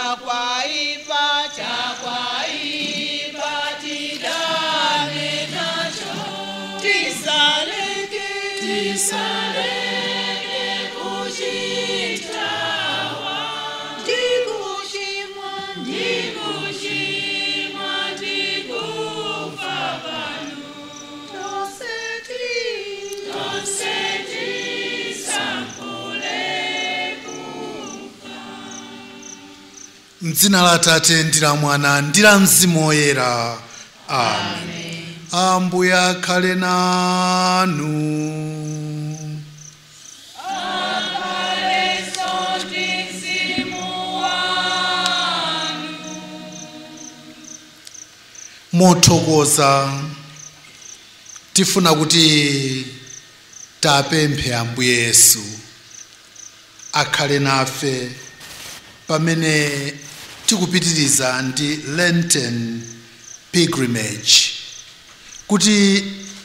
Chakwaipa, chakwaipa, tidane nacho. Tisaleke, tisaleke kuchitawa. Ndikuchimwa, ndikuchimwa, ndikufa pano. Toseti, toseti, sankule kufa. Mdzina la Atate ndi la Mwana ndi la Mzimu Woyera. Amen. Ambuye akhale nanu. Akhalenso ndi mzimu wanu. Mothokoza tifuna kuti tapemphe Ambuye Yesu akhale nafe pamene tikupitiriza ndi Lenten pilgrimage, kuti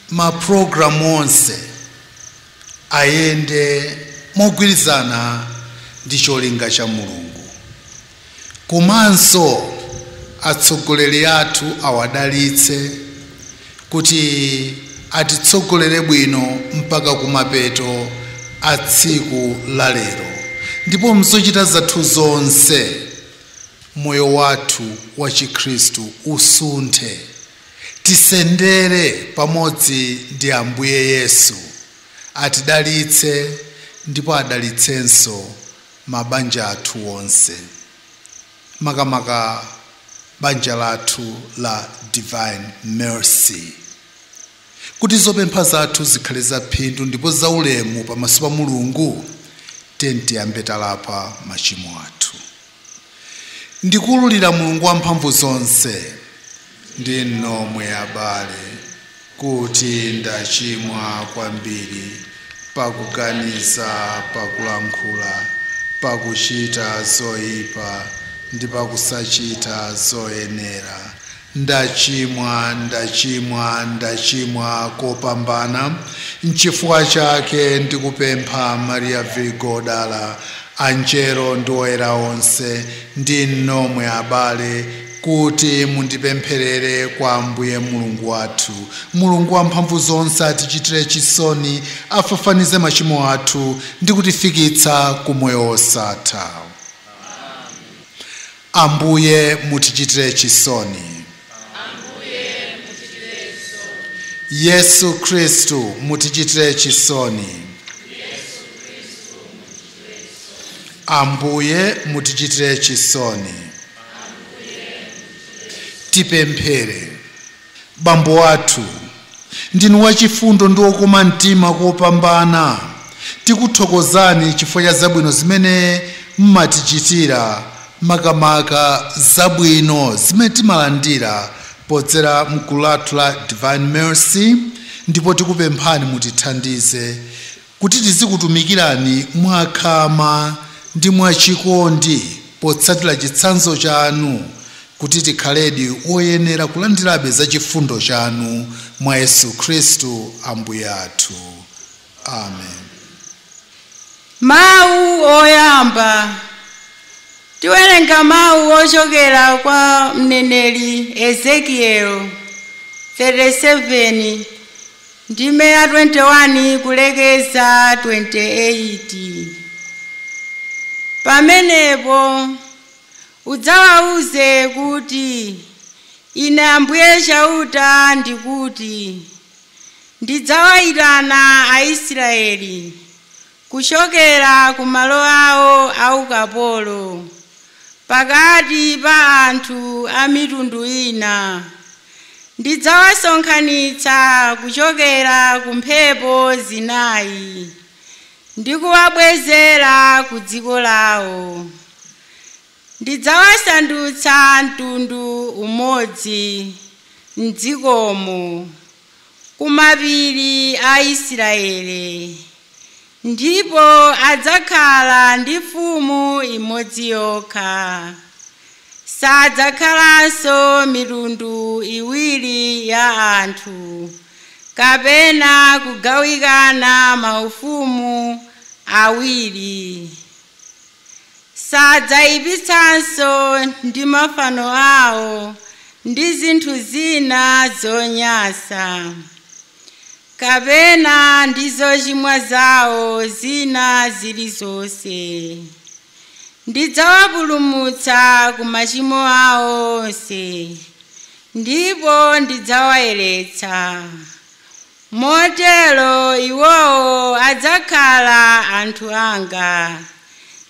mapulogalamu onse ayende mogwirizana ndi cholinga cha Mulungu, komanso atsogoleri athu awadalitse kuti atitsogolere bwino mpaka kumapeto a tsiku la lero, ndipo mzochita zathu zonse moyo wathu wa Chikhristu usunthe, tisendere pamodzi ndi Ambuye Yesu, atidalitse ndipo adalitsenso mabanja athu onse, makamaka banja lathu la Divine Mercy, kuti zopempha zathu zikhale zaphindu ndipo zaulemu pamaso pa Mulungu. Tiyambe talapa machimo athu. Ndikululira Mulungu wamphamvu zonse ndi nomwe abale kuti ndachimwa kwambiri pakuganiza, pakulankhula, pakuchita zoyipa ndi pakusachita zoyenera. Ndachimwa, ndachimwa, ndachimwa kopambana. Nchifukwa chake ndikupempha Maria Virgo odala, anjelo ndi oyera onse ndi nomwe abale kuti mundipempherere kwa Ambuye Mulungu wathu. Mulungu wamphamvu zonse atichitire chisoni, afafanize machimo athu ndi kutifikitsa ku moyo wosatha. Ambuye mutichitire chisoni. Yesu Khristu mutichitire chisoni. Ambuye mutichitire chisoni. Tipemphere. Bambo wathu, ndinu wachifundo ndi wokoma mtima kopambana. Tikuthokozani chifukwa cha zabwino zimene mmatichitira, makamaka zabwino zimene timalandira podzera mgulu lathu la Divine Mercy, ndipo tikupemphani mutithandize kuti tizikutumikirani mwakhama ndi mwachikondi potsatira chitsanzo chanu, kuti tikhaledi oyenera kulandirabe za chifundo chanu mwa Yesu Khristu Ambuye athu. Amen. Mawu oyamba. Tiwerenga mawu ochokera kwa mneneri Ezekiel 37 ndime ya 21 kulekeza 28. Pamenepo udzawauze kuti ine Ambuye Chauta ndikuti ndidzawayitana Aisraeli kuchokera ku malo awo aukapolo pakati pa anthu a mitundu ina. Ndidzawasonkhanitsa kuchokera ku mphepo zinayi ndi kuwabwezera ku dziko lawo. Ndidzawasandutsa mtundu umodzi m'dzikomo ku mapiri a Israeli, ndipo adzakhala ndi mfumu imodzi yokha. Sadzakhalanso mitundu iwiri ya anthu kapena kugawikana maufumu awiri. Sadzayipitsanso ndi mafano awo ndi zinthu zina zonyansa, kapena ndi zochimwa zawo zina zilizonse. Ndidzawapulumutsa ku machimo awo onse, ndipo ndidzawayeretsa. Motero iwowo adzakhala anthu anga,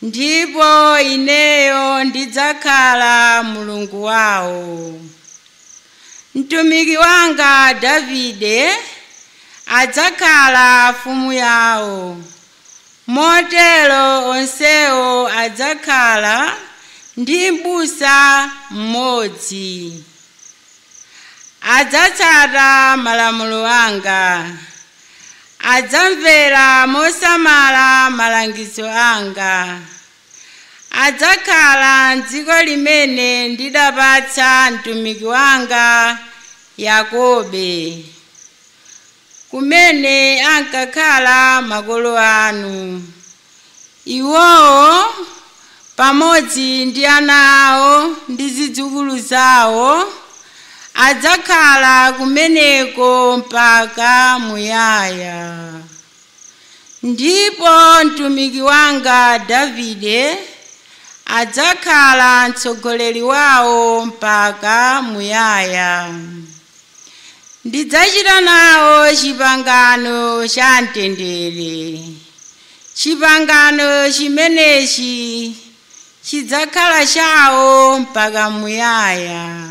ndipo ineyo ndidzakhala Mulungu wawo. Mtumiki wanga Davide adzakhala mfumu yawo. Motero onsewo adzakhala ndi m'busa mmodzi. Adzatsata malamulo anga, adzamvera mosamala malangizo anga. Adzakhala m'dziko limene ndidapatsa mtumiki wanga Yakobe, kumene ankakhala makolo anu. Iwowo pamodzi ndi ana awo ndi zidzukulu zawo adzakhala kumeneko mpaka muyaya. Ndipo mtumiki wanga Davide adzakhala mtsogoleri wawo mpaka muyaya. Ndidzachita nawo chipangano cha mtendere. Chipangano chimenechi chidzakhala chawo mpaka muyaya.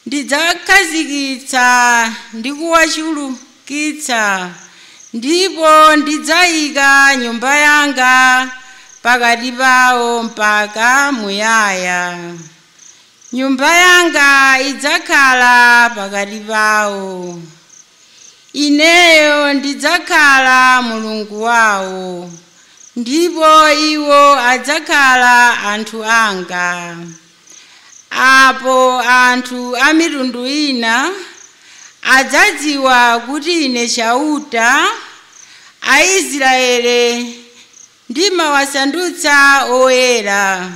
Ndidzakhazikitsa ndi kuwachulukitsa, ndipo ndidzayika nyumba yanga pakati pawo mpaka muyaya. Nyumba yanga idzakhala pakati pawo. Ineyo ndidzakhala Mulungu wawo, ndipo iwo adzakhala anthu anga. Apo anthu a mitundu ina adzadziwa kuti ine Chauta, Aisraele ndimawasandutsa oyera,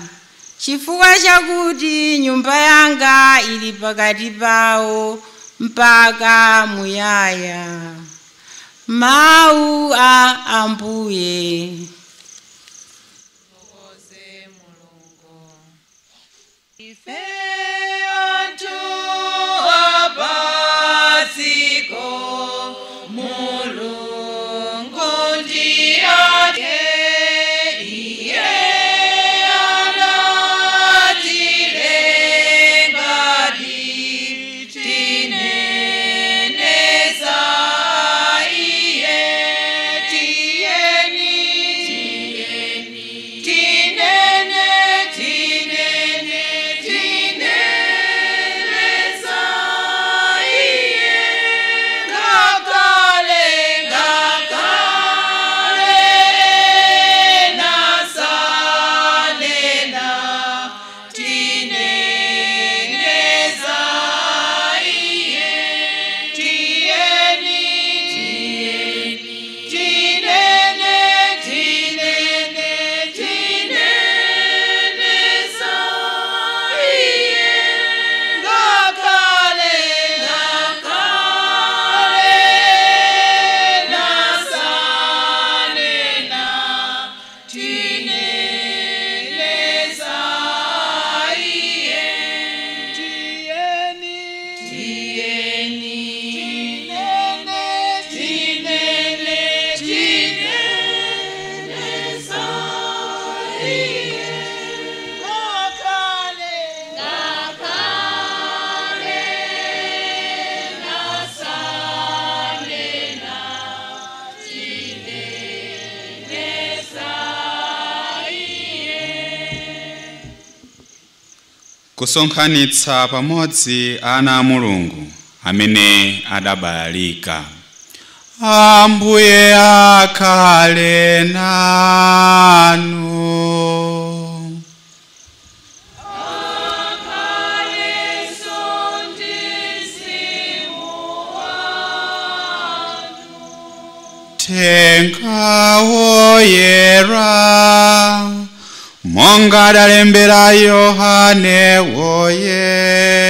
chifukwa chakuti nyumba yanga ili pakati pawo mpaka muyaya. Mawu a Ambuye. Ife anthu apadziko, Mulungu ndiye, iye anatilenga tinene za iye. Tiyeni, tinene, tinene, tinene za iye. Ngakhale, ngakhale nasanena, tinene za iye. Tiyeni, tinene, tinene, tinene za iye. Ngakhale, ngakhale nasanena, tinene za iye. Tiyeni, tiyeni, tinene, tinene, tinene za iye. Ngakhale, ngakhale nasanena, tinene za iye. Kusonkhanitsa pamodzi ana a Mulungu amene adabalalika. Ambuye akhale nanu. Akhaleso ndi mzimu wanu. Thenga woyera. Monga adalembera Yohane Woyera.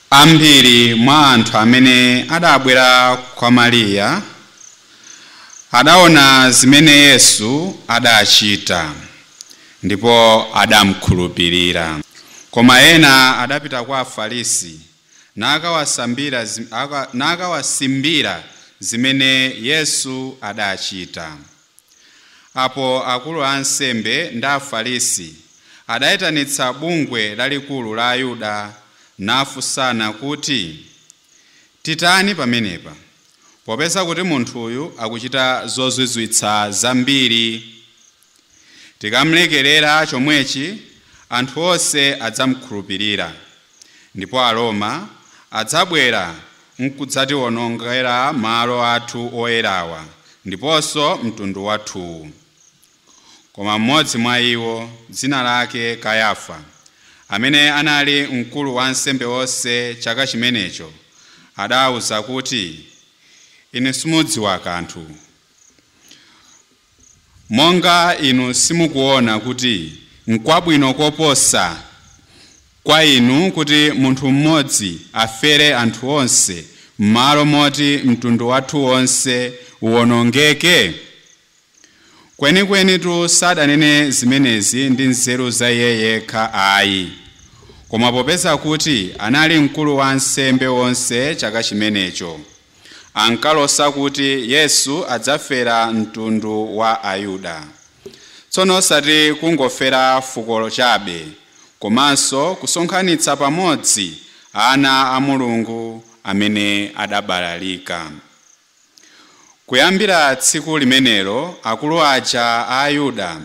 Ambiri mwa anthu amene adabwera kwa Mariya adaona zimene Yesu adachita ndipo adamukhulupirira. Koma ena adapita kwa Afarisi nakawasimbira zimene Yesu adachita. Apo akulu a ansembe ndi Afarisi adayitanitsa bungwe lalikulu la Ayuda nafunsana kuti, titani pamenepa, popeza kuti munthuyu akuchita zozizwitsa zambiri. Tikamlekerera chomwechi, anthu onse adzamukhulupirira, ndipo Aroma adzabwera nkudzatiwonongera malo athu oyerawa ndiponso mtundu wathuwu. Koma mmodzi mwa iwo, dzina lake Kayafa, amene anali mkulu wa ansembe onse chaka chimenecho, adawuza kuti, inu simudziwa kanthu. Monga inu simukuona kuti nkwabwino koposa kwa inu kuti munthu mmodzi afere anthu onse m'malo moti mtundu wathu wonse uwonongeke? Kwenikweni sadanene zimenezi ndi nzeru za iye yekha ayi, koma popeza kuti anali mkulu wa ansembe wonse chaka chimenecho, ankalosa kuti Yesu adzafera mtundu wa Ayuda. Tsono osati kungofera fuko chabe, komanso kusonkhanitsa pamodzi ana a Mulungu amene adabalalika. Kuyambira tsiku limenelo, akulu aja a Ayuda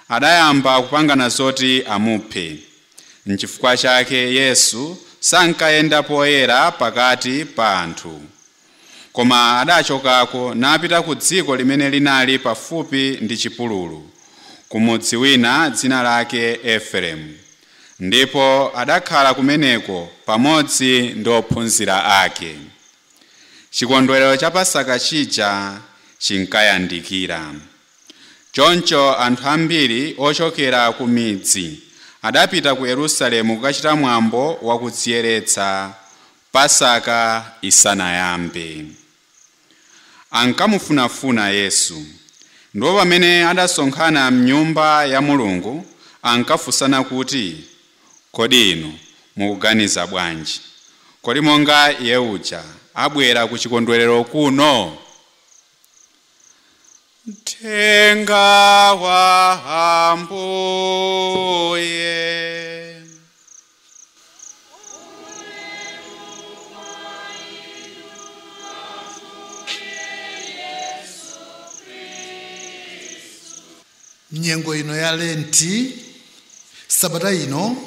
adayamba kupangana zoti amuphe. Nchifukwa chake Yesu sankayenda poyera pakati pa anthu, koma adachokako napita ku dziko limene linali pafupi ndi chipululu, kumudzi wina dzina lake Efereimu, ndipo adakhala kumeneko pamodzi ndi ophunzira ake. Chikondwerero cha Pasaka chija chinkayandikira. Choncho anthu ambiri ochokera ku midzi adapita ku Yerusalemu kukachita mwambo wakudziyeretsa Pasaka isanayambe. Ankamufunafuna Yesu, ndipo pamene adasonkhana mnyumba ya Mulungu ankafunsana kuti, kodi inu mukuganiza bwanji? Kodi monga iye uja abwera ku chikondwerero kuno? Mthenga wa Ambuye. Nyengo ino ya Lenti, sabata ino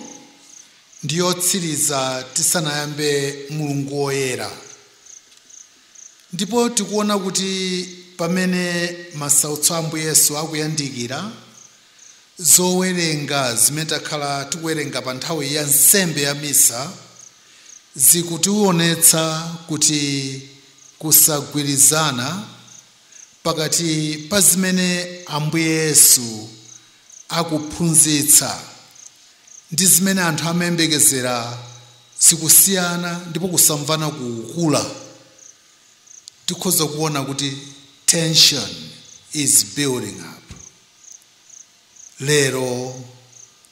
ndiyotsiriza tisanayambe Mulungu woyera, ndipo tikuona kuti pamene masautso a Ambuye Yesu akuyandikira, zowerenga zimene takhala tikuwerenga pa nthawi ya nsembe ya misa zikutionetsa kuti kusagwirizana pakati pa zimene Ambuye Yesu akuphunzitsa ndi zimene anthu amayembekezera zikusiyana, ndipo kusamvana kukula. Tikhoza kuona kuti tension is building up. Lero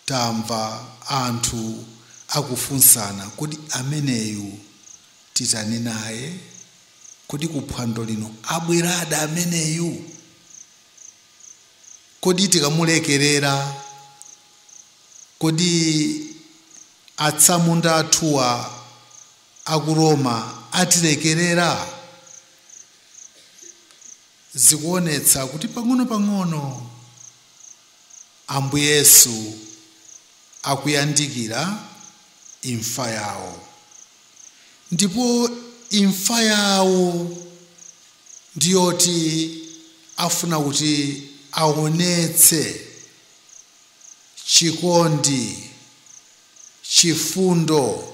tamva anthu akufunsana kuti ameneyu titani naye, kodi kuphwando lino abwerada ameneyu, kodi tikamulekerera, kodi atsamunda athuwa aku Roma atilekerera. Zikuonetsa kuti pang'ono-pang'ono Ambuye Yesu akuyandikira imfa yawo, ndipo imfa yawo ndiyoti afuna kuti aonetse chikondi, chifundo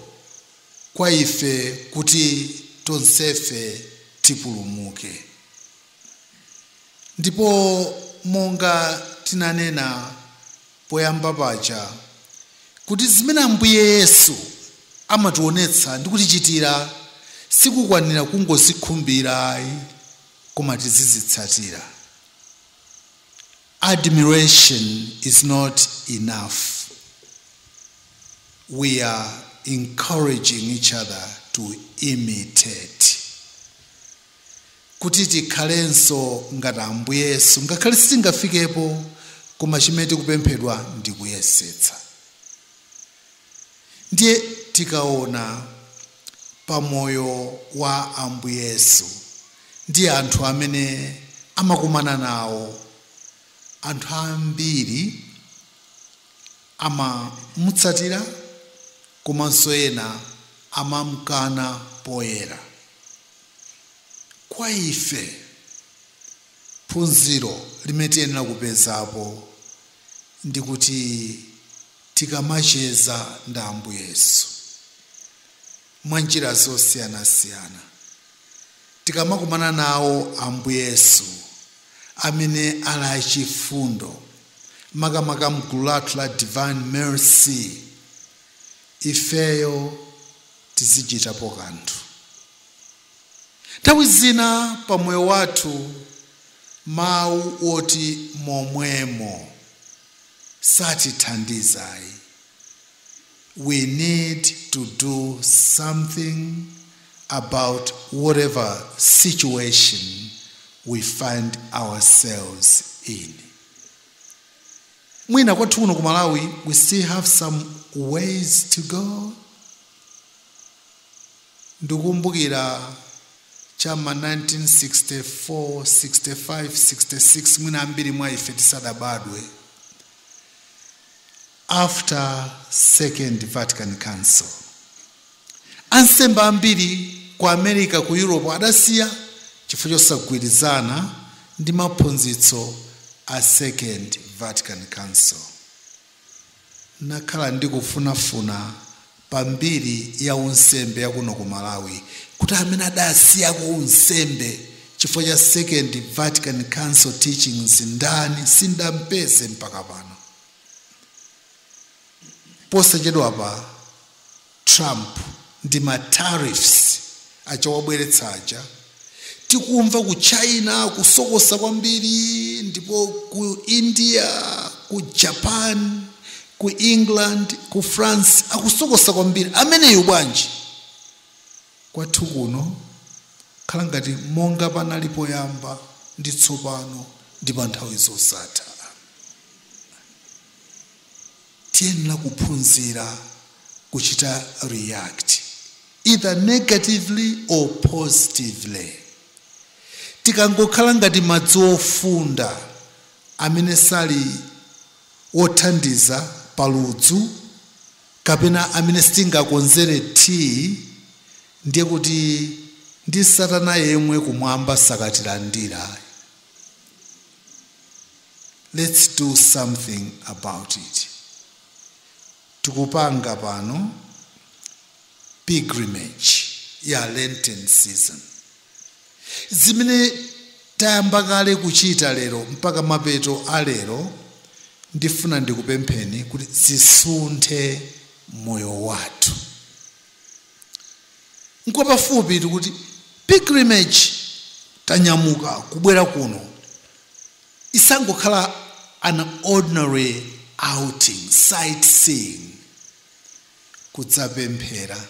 kwa ife kuti tonsefe tipulumuke. Ndipo monga tinanena poyamba paja kuti zimene Ambuye Yesu amationetsa ndi kutichitira sikukwanira kungozikhumbira, koma tizizitsatira. Admiration is not enough. We are encouraging each other to imitate, kuti tikhalenso ngati Ambuye Yesu, ngakhale sitingafikepo, koma chimene tikupemphedwa ndi kuyesetsa. Ndiye tikaona pamoyo wa Ambuye Yesu ndi anthu amene amakumana nawo, anthu ambiri amamutsatira komanso ena amamkana poyera. Kwa ife, phunziro limene tiyenera kupezapo ndi kuti tikamacheza ndi Ambuye Yesu mwa njira zosiyanasiyana, tikamakumana nawo Ambuye Yesu amene ali achifundo, makamaka mgulu lathu la Divine Mercy, ifeyo tizichitapo kanthu. Nthawi zina pamoyo wathu mawu oti "momwemo" satithandizayi. We need to do something about whatever situation we find ourselves in. Mwina kwathu kuno ku Malawi we still have some ways to go. Ndikumbukira chama 1964, 65, 66, mwina ambiri mwa ife tisadabadwe, after Second Vatican Council, ansembe ambiri ku America, ku Europe adasiya chifukwa chosagwirizana ndi maphunzitso a Second Vatican Council. Nakhala ndikufunafuna pambiri ya unsembe yakuno ku Malawi kuti amene adasiyako unsembe chifukwa cha Second Vatican Council teachings ndani, sindampeze mpaka pano. Posachedwapa Trump ndi ma tariffs achawabweretsa aja, tikumva ku China kusokosa kwambiri, ndipo ku India, ku Japan, ku England, ku France akusokosa kwambiri. Ameneyo bwanji? Kwathu kuno khala ngati monga panali poyamba ndi tsopano ndi pa nthawi zosatha. Tiyenera kuphunzira kuchita react either negatively or positively. Tikangokhala ngati madzi ofunda amene sali wothandiza paludzu kapena amene sitingakonzere tea, ndiye kuti ndi Satana yemwe kumwamba sakatilandira. Let's do something about it. Tikupanga pano pilgrimage ya Lenten season. Zimene tayamba kale kuchita lero mpaka mapeto a lero, ndifuna ndikupempheni kuti zisunthe moyo wathu. Nkwapafupi tikuti pilgrimage, tanyamuka kubwera kuno, isangokhala an ordinary outing, sightseeing, kudzapemphera,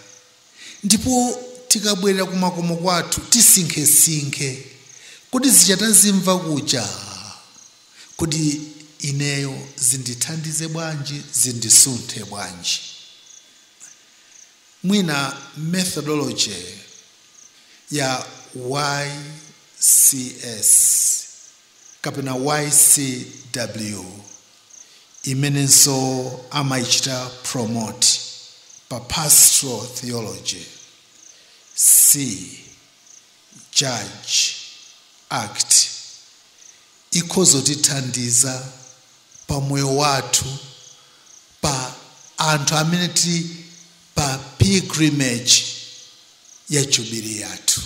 ndipo tikabwerera kumakomo kwathu tisinkhesinkhe kuti zichatazimva kuja, kuti ineyo zindithandize bwanji, zindisunthe bwanji. Mwina methodology ya YCS kapena YCW imenenso amayichita promote pa pastoral theology, see, judge, act, ikhozotithandiza pamoyo wathu. Pa anthu amene tili pa pilgrimage ya jubilee yathu.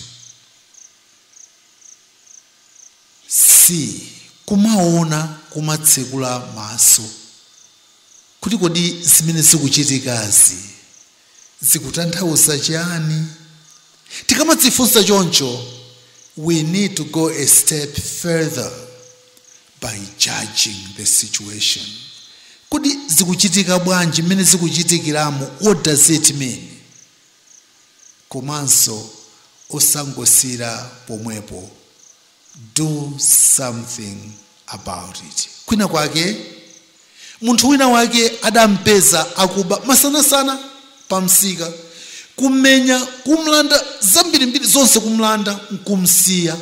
See, kumaona, kumatsekula maso kuti kodi zimene zikuchitikazi zikutanthauza chiyani. Tikamadzifunsa choncho, we need to go a step further by judging the situation. Kodi zikuchitika bwanji mmene zikuchitikiramo? What does it mean? Komanso osangosira pomwepo, do something about it. Kwina kwake munthu wina wake adampeza akuba masanasana pamsika, kumenya, kumlanda zambirimbiri zonse, kumlanda nkumsiya.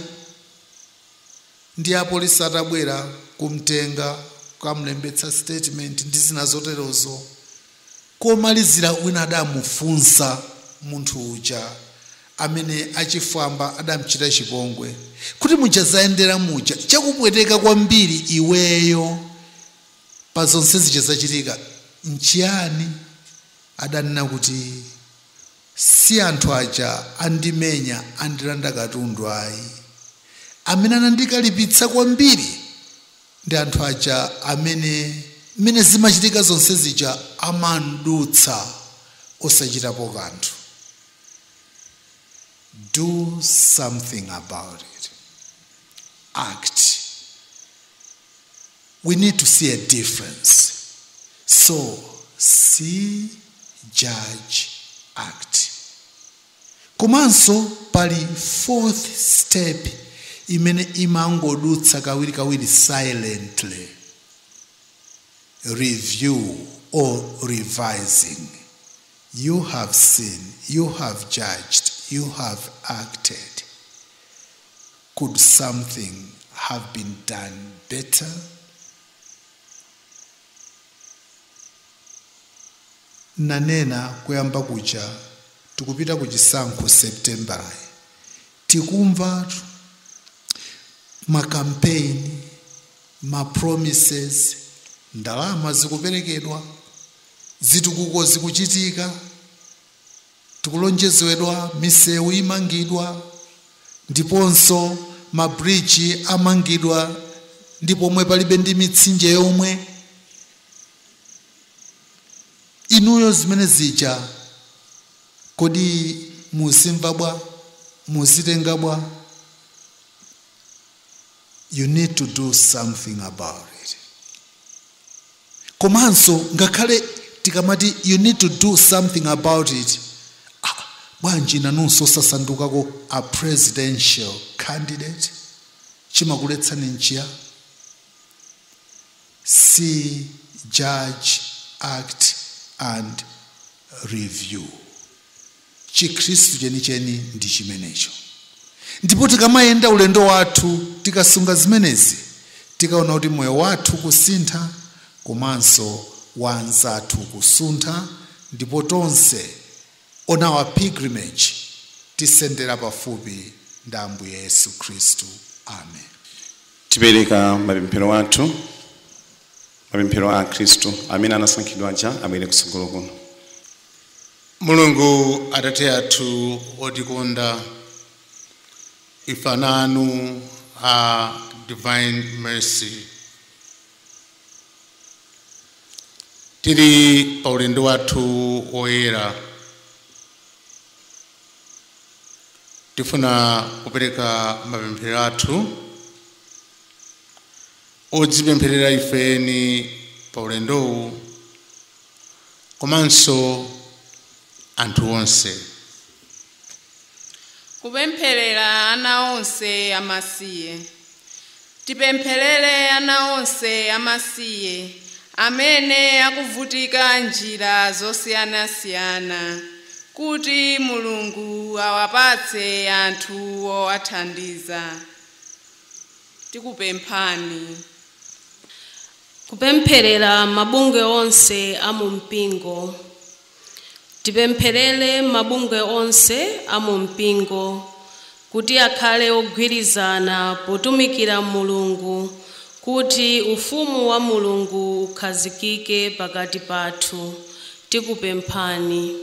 Ndi apolisi atabwera kumtenga, kamlembetsa statement ndi zina zoterozo, komalizira wina adamufunsa munthu uja amene achifwamba adamuchita chipongwe kuti muja zayendera muja, chakupweteka kwambiri iweyo pa zonse zija zachitika nchiyani? Adanena kuti si anthu aja andimenya, andilanda katundu ayi, amene anandikalipitsa kwambiri ndi anthu aja amene mmene zimachitika zonse zija amandutsa osachitapo kanthu. Do something about it. Act. We need to see a difference. So see, judge, act. Komanso pali fourth step imene imangodutsa kawirikawiri silently: review or revising. You have seen, you have judged, you have acted. Could something have been done better? Nanena kuyamba kucha, tikupita ku chisankho September. Tikumva ma campaign, ma promises, ndalama zikuperekedwa, zitukuko zikuchitika, tikulonjezedwa misewu imangidwa, ndiponso mabridge amangidwa, ndipo pomwe palibe ndi mitsinje yomwe. Inuyo zimene zija kodi muzimva bwa? Muzitenga bwa? You need to do something about it. Komanso ngakhale tikamati you need to do something about it, bwanji nanunso sasandukako a presidential candidate? Chimakuletsani nchiya? See, judge, act and review. Chikhristu chenicheni ndi chimenecho. Ndipo tikamayenda ulendo wathu, tikasunga zimenezi, tikaona kuti moyo wathu kusintha, komanso wa anzathu kusuntha, ndipo tonse on our pilgrimage tisendera pafupi ndi Ambuye Yesu Khristu. Amen. Tipereka mapemphero athu, mapemphero a Khristu amene anasankhidwa aja abwere kutsogolo kuno. Mulungu Atate athu otikonda, ife ana anu a Divine Mercy tili pa ulendo wathu woyera, tifuna kupereka mapemphero athu odzipempherera ifeni pa ulendowu komanso anthu onse. Kupempherera ana onse amasiye. Tipempherere ana onse amasiye amene akuvutika njira zosiyanasiyana kuti Mulungu awapatse anthu owathandiza. Tikupemphani. Kupempherera mabungwe onse a mu mpingo. Tipempherere mabungwe onse a mu mpingo kuti akhale ogwirizana potumikira Mulungu kuti ufumu wa Mulungu ukhazikike pakati pathu. Tikupemphani.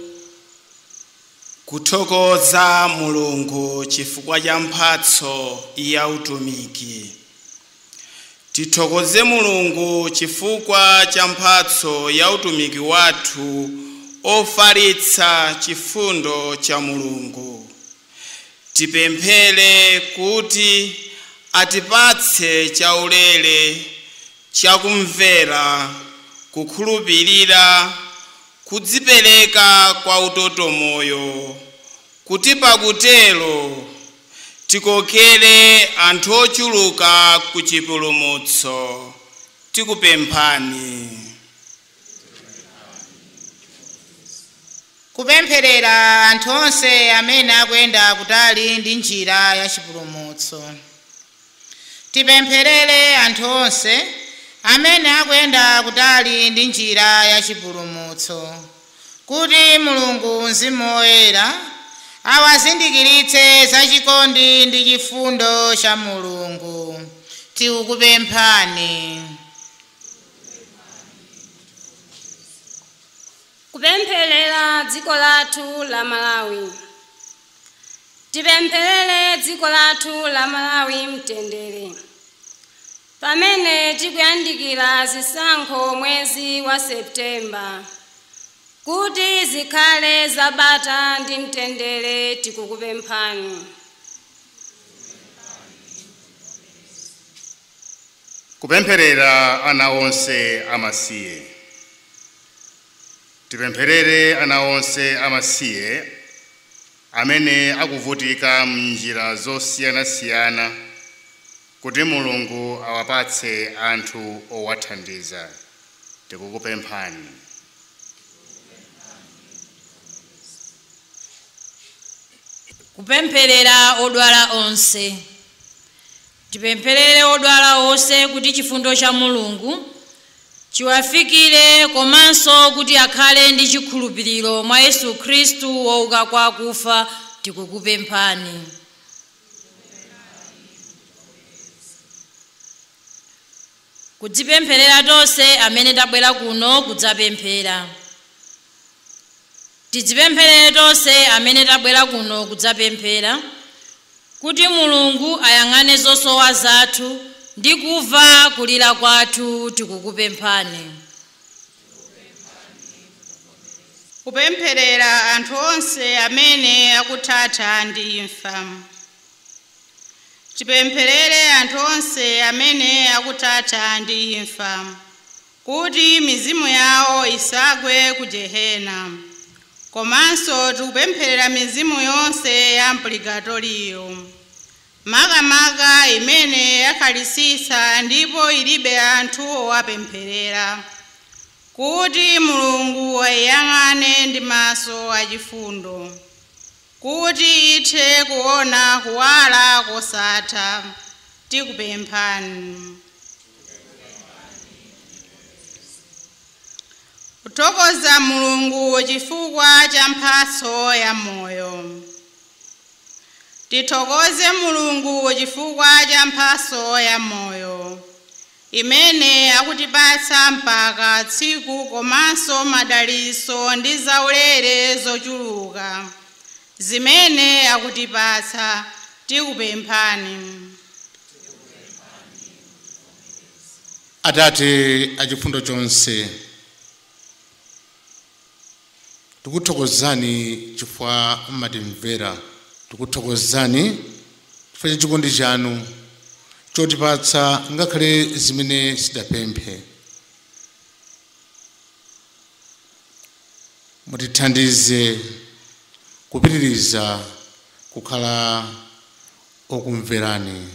Kuthokoza Mulungu chifukwa cha mphatso ya utumiki. Tithokoze Mulungu chifukwa cha mphatso ya utumiki wathu ofalitsa chifundo cha Mulungu. Tipemphere kuti atipatse chaulere chakumvera, kukhulupirira, kudzipereka kwa utoto moyo, kuti pakutero tikokere anthu ochuluka ku chipulumutso. Tikupemphani. Kupempherera anthu onse amene akuyenda kutali ndi njira ya chipulumutso. Tipempherere anthu onse amene akuyenda kutali ndi njira ya chipulumutso, kuti Mulungu Mzimu Woyera awazindikiritse za chikondi ndi chifundo cha Mulungu. Tikupemphani. Kupempherera dziko lathu la Malawi. Tipempherere dziko lathu la Malawi mtendere, pamene tikuyandikira zisankho mwezi wa Septemba, kuti zikhale zabata ndi mtendere. Tikukupemphani. Kupempherera ana onse amasiye. Tipempherere ana onse amasiye amene akuvutika m'njira zosiyanasiyana, kuti Mulungu awapatse anthu owathandiza. Tikukupemphani. Kupempherera odwala onse. Tipempherere odwala onse kuti chifundo cha Mulungu chiwafikire, komanso kuti akhale ndi chikhulupiriro mwa Yesu Khristu wouka kwa akufa. Tikukupemphani. Kudzipempherera tonse amene tabwera kuno kudzapemphera. Tidzipempherere tonse amene tabwera kuno kudzapemphera, kuti Mulungu ayang'ane zosowa zathu ndi kumva kulira kwathu. Tikukupemphani. Kupempherera anthu onse amene akuthatha ndi imfa. Tipempherere anthu onse amene akuthatha ndi imfa, kuti mizimu yawo isagwe ku jehena. Komanso tikupempherera mizimu yonse ya mpurigatoriyo, makamaka imene yakhalisisa ndipo ilibe anthu owapempherera, kuti Mulungu ayiyang'ane ndi maso achifundo, kuti ithe kuona kuwala kosatha. Tikupemphani. Kuthokoza Mulungu chifukwa cha mphatso ya moyo. Tithokoze Mulungu chifukwa cha mphatso ya moyo imene akutipatsa mpaka tsiku, komanso madalitso ndi zaulere zochuluka zimene akutipatsa. Tikupemphani. Atate achifundo chonse, tikuthokozani chifukwa mmatimvera. Tikuthokozani chifukwa cha chikondi chanu chotipatsa ngakhale zimene sidapemphe. Mutithandize kupitiriza kukhala okumverani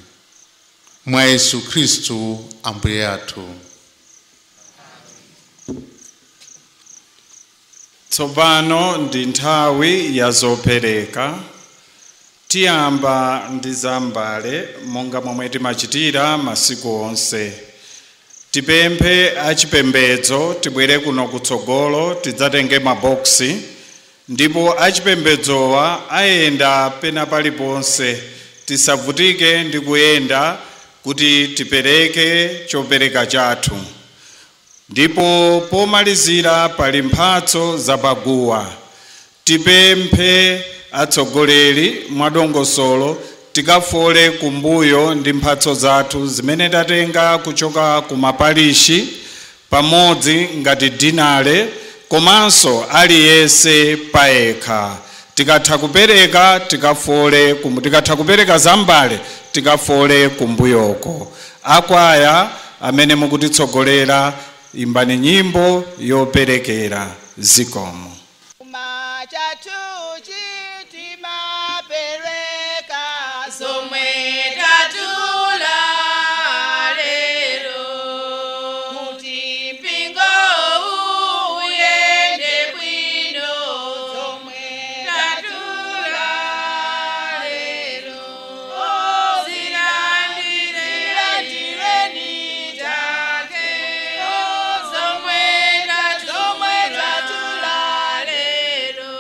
mwa Yesu Khristu Ambuye athu. Tsopano ndi nthawi ya zopereka. Tiyamba ndi zambale monga momwe timachitira masiku onse. Tipemphe achipembedzo tibwere kuno kutsogolo tidzatenge maboksi, ndipo achipembedzowa ayenda pena paliponse. Tisavutike ndi kuyenda kuti tipereke chopereka chathu. Ndipo pomalizira pali mphatso zapaguwa. Tipemphe atsogoleri mwadongosolo tikafole kumbuyo ndi mphatso zathu zimene tatenga kuchoka kumapalishi pamodzi ngati dinale, komanso aliyense payekha. Tikatha kupereka tikafole, tikatha kupereka zambale tikafole kumbuyoko. Akwaya amene mukutitsogolera, imbani nyimbo yoperekera. Zikomo. Zomwe tatula lero, kuti mpingo uyende bwino. Zomwe tatula lero, zilandireni tate. Zomwe tatula lero,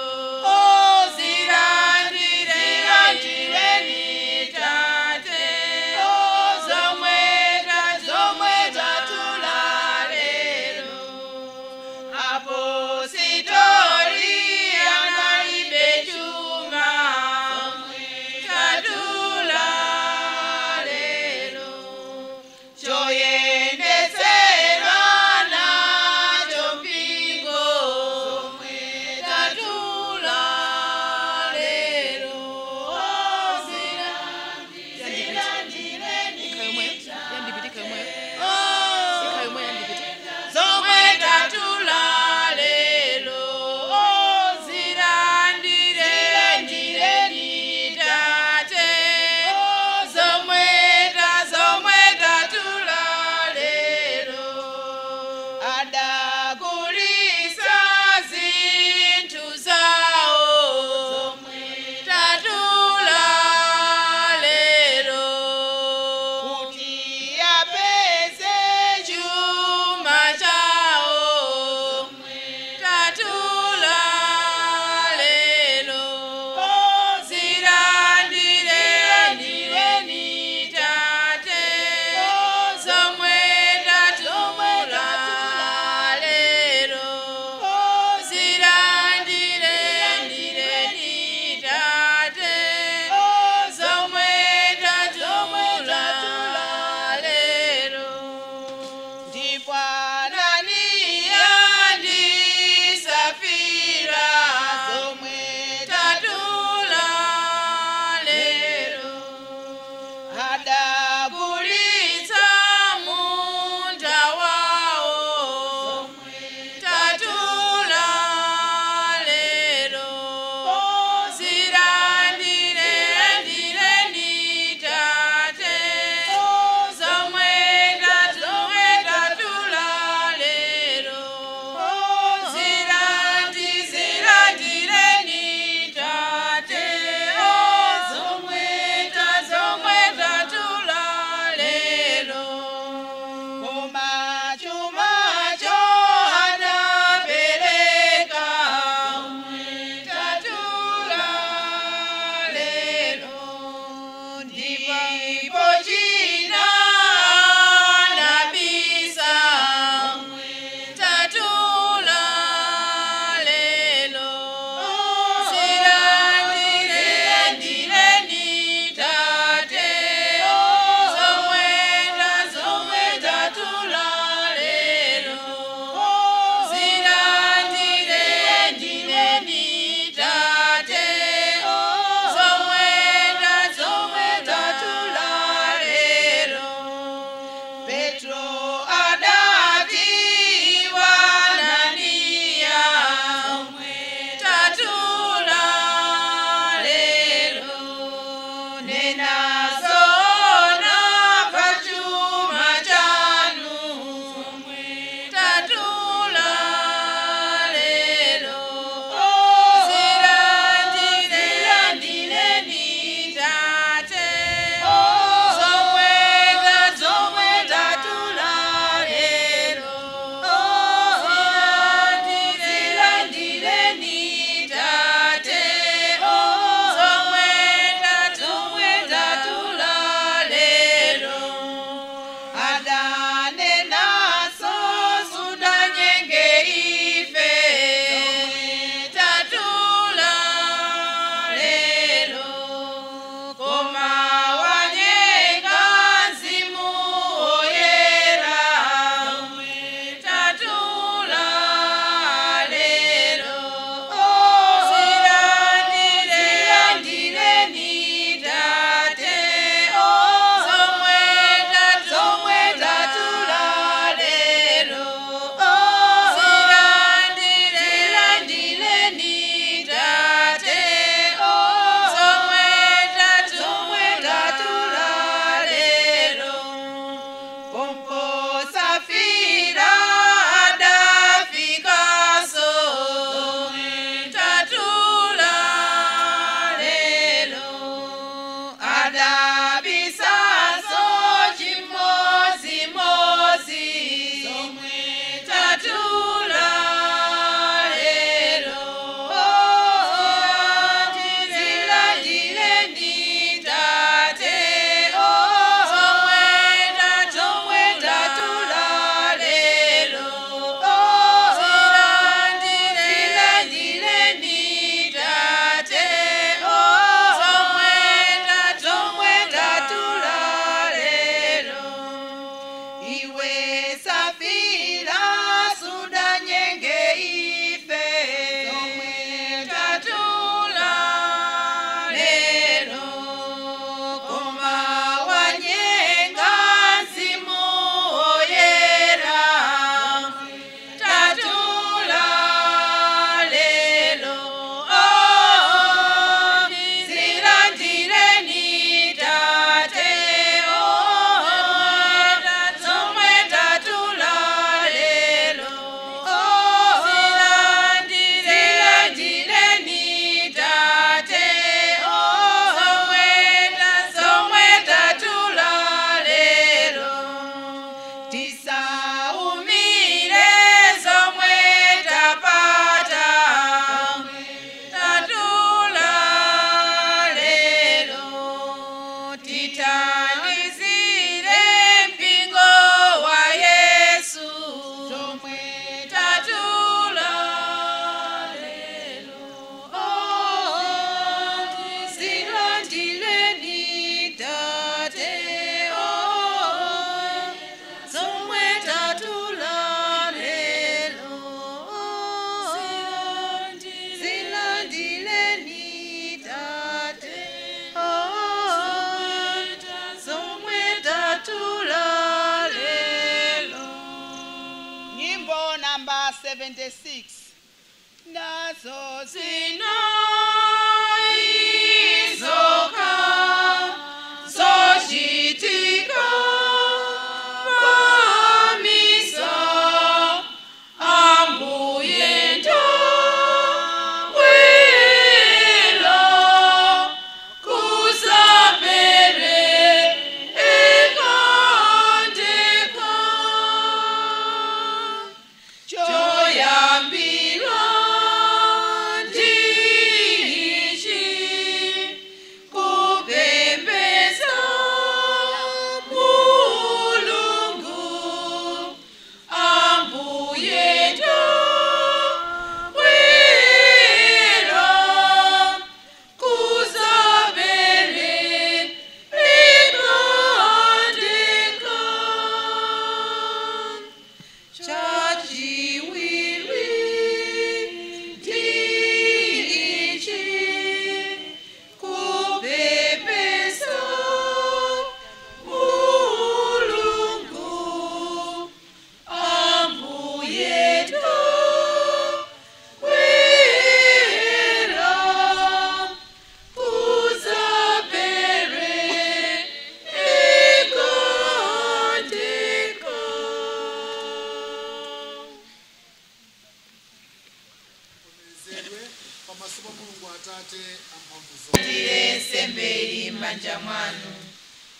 Atate amphamvu Tire nsembeyi m'manja mwanu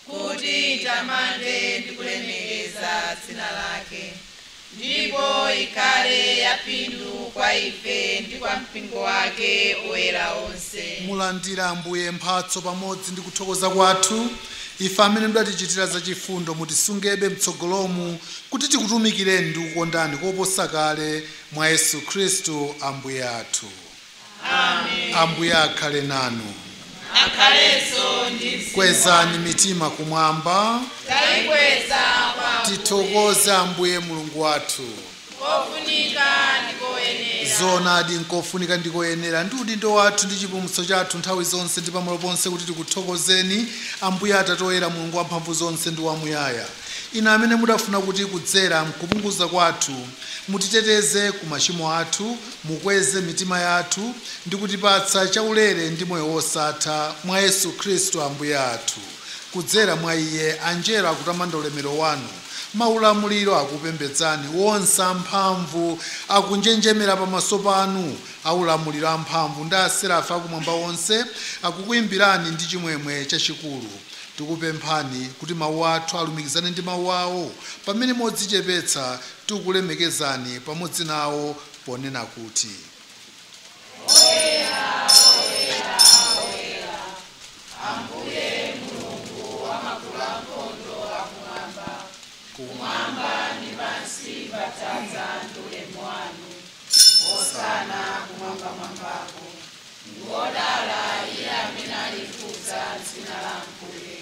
kuti itamande ndi kulemekeza dzina lake, ndipo ikhale yapindu kwa ife ndi kwa mpingo wake oyera onse. Mulandira Ambuye mphatso pamodzi ndi kuthokoza kwathu. Ife amene mudatichitira zachifundo, mutisungebe mtsogolomu kuti tikutumikireni ndi kukondani koposa kale, mwa Yesu Khristu Ambuye athu. Amen. Ambuye akhale nanu. Akhalenso ndi mzimu. Kwezani mitima kumwamba. Tayikweza kwa Tithokoze Ambuye Mulungu wathu. Kofunika ndi koyenera. Zoonadi, nkofunika ndikoyenera, ndi udindo wathu ndi chipulumutso chathu nthawi zonse ndi pamalo ponse kuti tikuthokozeni, Ambuye Atate oyera, Mulungu wamphamvu zonse ndi wamuyaya, inu amene mudafuna kuti kudzera mkupunguza kwathu mutiteteze ku machimo athu, mukweze mitima yathu ndi kutipatsa chaulere ndi moyo wosatha, mwa Yesu Khristu Ambuye athu. Kudzera mwa iye anjelo akutamanda ulemero wanu, maulamuliro akupembedzani, wonse amphamvu akunjenjemera pamaso panu. Aulamuliro amphamvu ndi aserafi akumwamba onse akukuyimbirani ndi chimwemwe chachikulu. Tikupemphani kuti mawu athu alumikizane ndi mawu awo pamene modzichepetsa tikulemekezani pamodzi nawo ponena kuti: Oyera, oyera, oyera, Ambuye Mulungu wamakulu ankhondo akumwamba, kumwamba ndi pansi padzaza ndi ulemu wanu. Hosana kumwambamwambako. Wodala iye amene ali kudza dzina la Ambuye.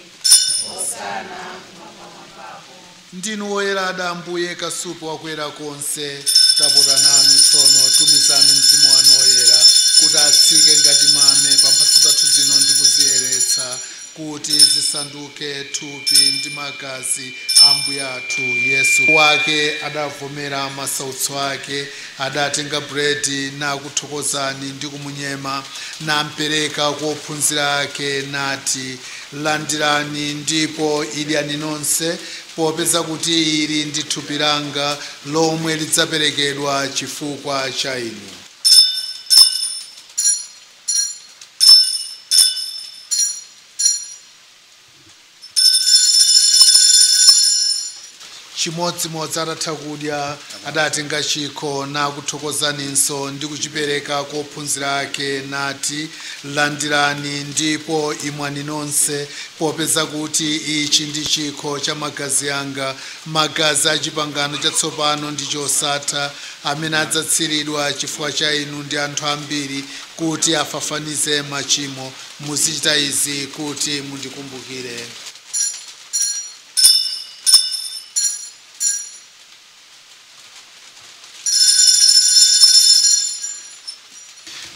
Hosana kumwambamwambako. Ndinu woyerada Ambuye, kasupe wakuyera konse. Tapota nanu tsono, tumizani Mzimu wanu woyera kuti atsike ngati mame pa mphatso zathu zino ndi kuziyeretsa kuti zisanduke thupi ndi magazi a Ambuye athu Yesu. Wake adavomera masautso ake, adatenga buledi nakuthokozani ndi kumunyema, nampereka kwa ophunzira ake nati: "Landirani ndipo idyani nonse, popeza kuti ili ndi thupi langa lomwe lidzaperekedwa chifukwa cha inu." Chimodzimodzi atatha kudya, adatenga chikho nakuthokozaninso ndi kuchipereka kwa ophunzira ake nati: "Landirani ndipo imwani nonse, popeza kuti ichi ndi chikho cha magazi anga, magazi a chipangano chatsopano ndi chosatha, amene adzatsiridwa chifukwa cha inu ndi anthu ambiri kuti afafanize machimo. Muzichita izi kuti mundikumbukire."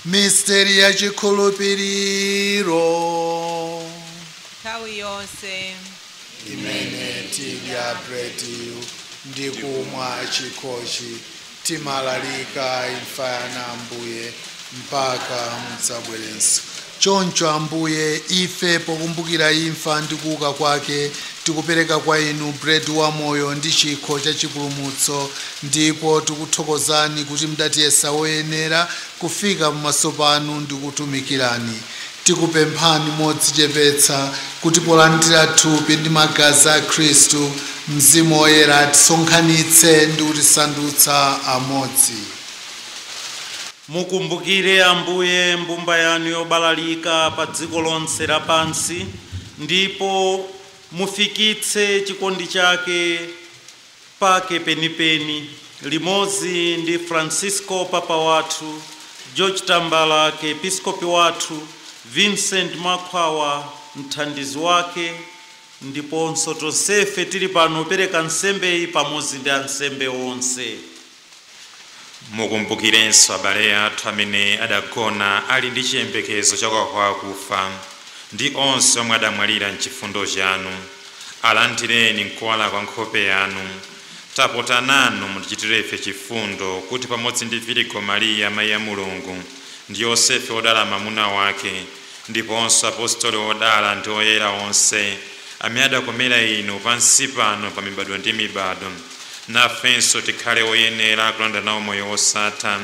Misteri ya chikhulupiriro. Nthawi yonse imene tidya brediyu ndi kumwa chikhochi, timalalika imfa yanu Ambuye, mpaka mudzabwerenso. Choncho Ambuye, ife pokumbukira imfa ndi kuuka kwake, tikupereka kwa inu bredi wa moyo ndi chikho cha chipulumutso, ndipo tikuthokozani kuti mudatiyesa woyenera kufika pamaso panu ndi kutumikirani. Tikupemphani modzichepetsa kuti polandira thupi ndi magazi a Khristu, Mzimu Woyera atisonkhanitse ndi kutisandutsa amodzi. Mukumbukire Ambuye mbumba yanu yobalalika pa dziko lonse lapansi, ndipo mufikitse chikondi chake pake penipeni, limodzi ndi Francisco Papa wathu, George Tambalake episkopi wathu, Vincent Makhwawa mthandizi wake, ndiponso tonsefe tili pano pereka nsembeyi pamodzi ndi ansembe onse. Mukumbukirenso abale athu amene adagona ali ndi chiyembekezo chakuuka kwa akufa, ndi onse omwe adamwalira mchifundo chanu. Alandireni mkuwala kwa nkhope yanu. Tapota nanu mutichitire ife chifundo, kuti pamodzi ndi Virigo Mariya mayi a Mulungu, ndi Yosefe wodala mwamuna wake, ndiponso apostoli odala ndi oyera onse amene adakomera inu pansi pano pa mibado ndi mibado, nafenso tikhale oyenera kulanda nawo moyo wosatha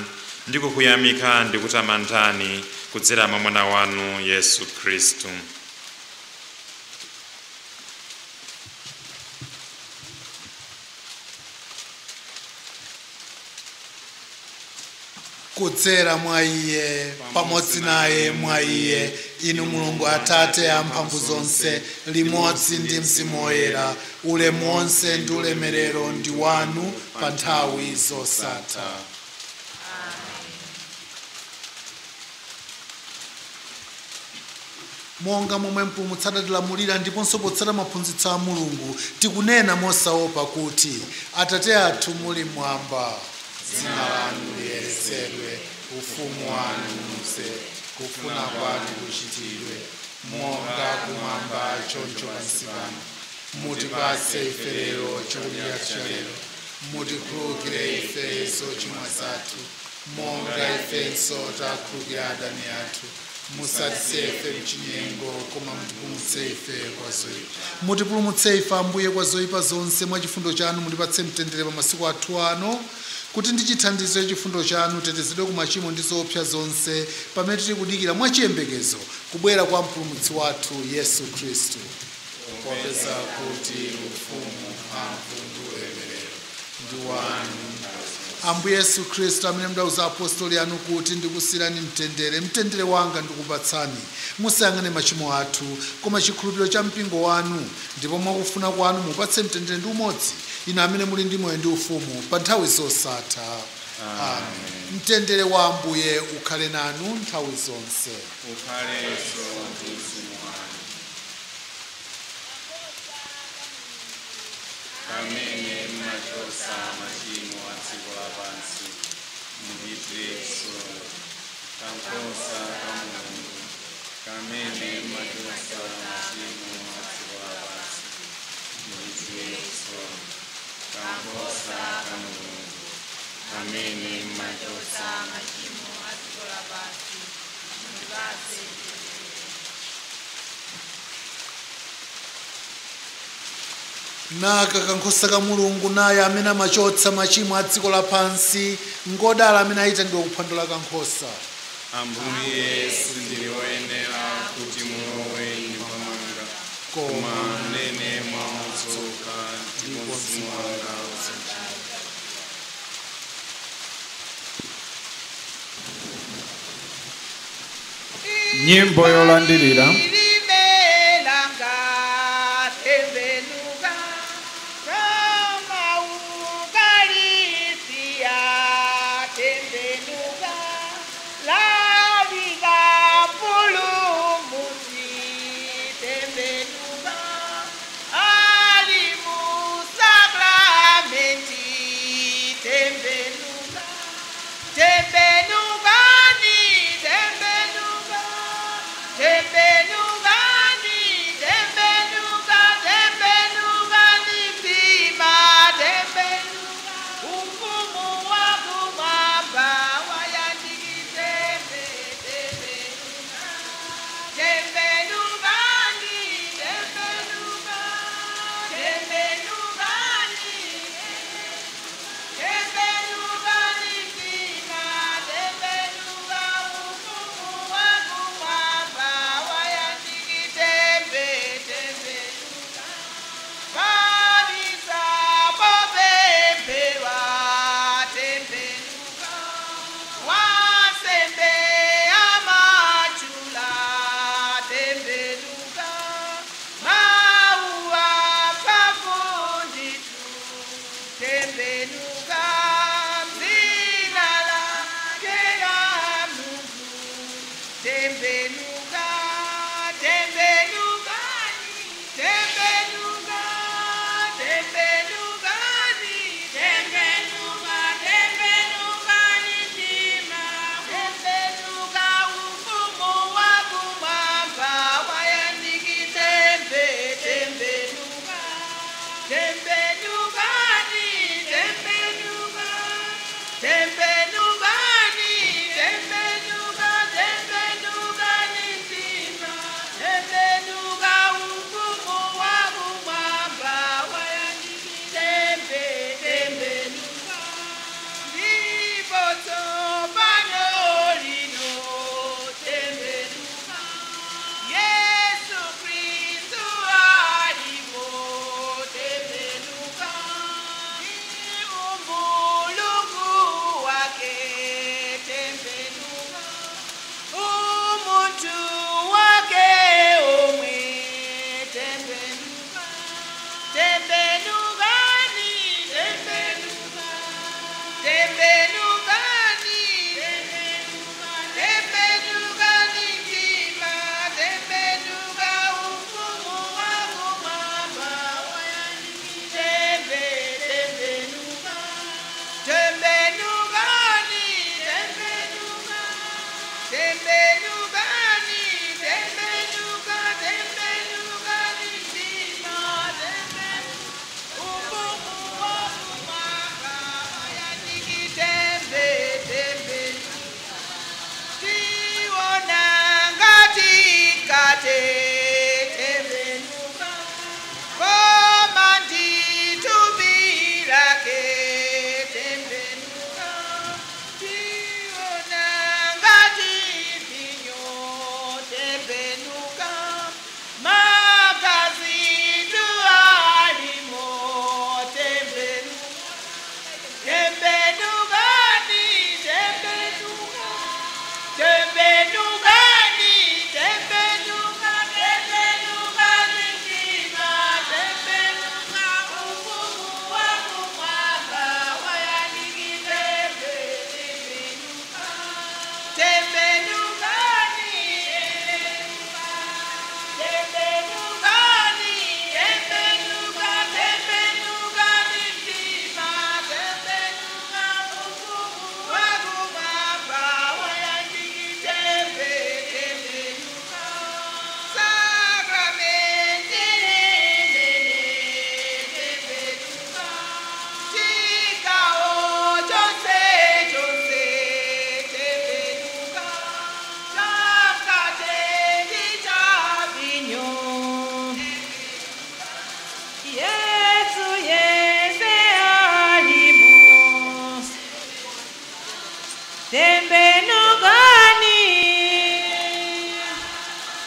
ndi kukuyamika ndi kutamandani Kudzera mwa mwana wanu Yesu Khristu. Kudzera mwa iye, pamodzi naye, mwa iye, inu Mulungu Atate amphamvu zonse, limodzi ndi Mzimu Woyera, ulemu wonse ndi ulemerero ndi wanu pa nthawi zosatha. Monga momwe Mpulumutsi adatilamulira ndiponso potsata maphunzitso a Mulungu, tikunena mosaopa kuti: Atate athu muli mmwamba, dzina lanu liyeretsedwe, ufumu wanu udze, kufuna kwanu kuchitidwe monga kumwamba choncho pansi pano. Mutipatse ife lero chakudya cha lero. Mutikhululukire ife zochimwa zathu, monga ifenso takhululukira adani athu. Musatisiye ife mchinyengo, koma mutipulumutse ife kwa zoyipa. Mutipulumutse ife Ambuye kwa zoyipa zonse, mwa chifundo chanu mutipatse mtendere pa masiku athu ano, kuti ndi chithandizo cha chifundo chanu tetezedwe ku machimo ndi zoopsa zonse, pamene tili kudikira mwachiyembekezo kubwera kwa Mpulumutsi wathu Yesu Khristu. Popeza kuti ufumu, mphamvu ndi ulemerero ndi wanu. Ambuye Yesu Khristu, amene mudauza apostoli anu kuti: ndikusiyirani mtendere, mtendere wanga ndikupatsani, musayang'ane machimo athu, koma chikhulupiriro cha mpingo wanu, ndipo mwakufuna kwanu mupatse mtendere ndi umodzi, inu amene muli ndi moyo ndi ufumu pa nthawi zosatha. Amen. Mtendere wa Ambuye ukhale nanu nthawi zonse. Ukhalenso ndi mzimu wanu. Kamene mmachotsa machimo a dziko lapansi, mutichitire chisomo. Kankhosa ka Mulungu, kamene mmachotsa machimo a dziko lapansi, mutichitire chisomo. Kankhosa ka Mulungu, kamene mmachotsa machimo a dziko lapansi, mutipatse mtendere. Naka kankhosa ka Mulungu, naye amene amachotsa machimo a dziko lapansi. Ngodala amene ayitanidwa kuphwando la kankhosa. Ambuye, sindili woyenera kuti mulowe m'nyumba mwanga, koma munene mawu okha ndipo mzimu wanga udzachira. Nyimbo yolandirira. Limelanga tembenuka kama ukalisia, tembenuka lalika pulumusi, tembenuka ali mu sakramenti, tembenuka, tembenukani, tembenuka, tembenukani, tembenuka, tembenukani mtima, tembenuka, ufumu wakumwamba wayandikizembe, tembenuka, tembenukani, tembenuka, tembenukani, tembenukani mtima, tembenuka, ufumu wakumwamba.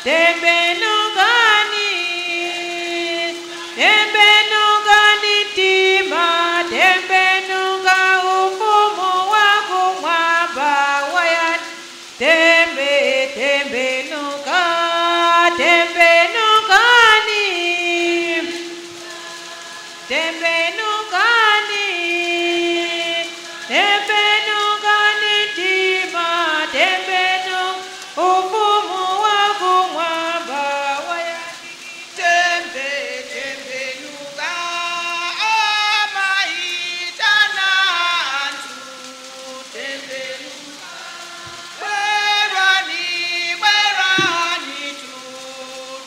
Tembenukani, tembenukani mtima, tembenuka ufumu wakumwamba wayani. Tembe, tembenuka, tembenukani, tembenukani, tembenukani mtima, tembenuka ufumu wakumwamba wayani. Tembe, tembenuka, amaitana anthu. Tembenuka, bwerani, bwerani tu.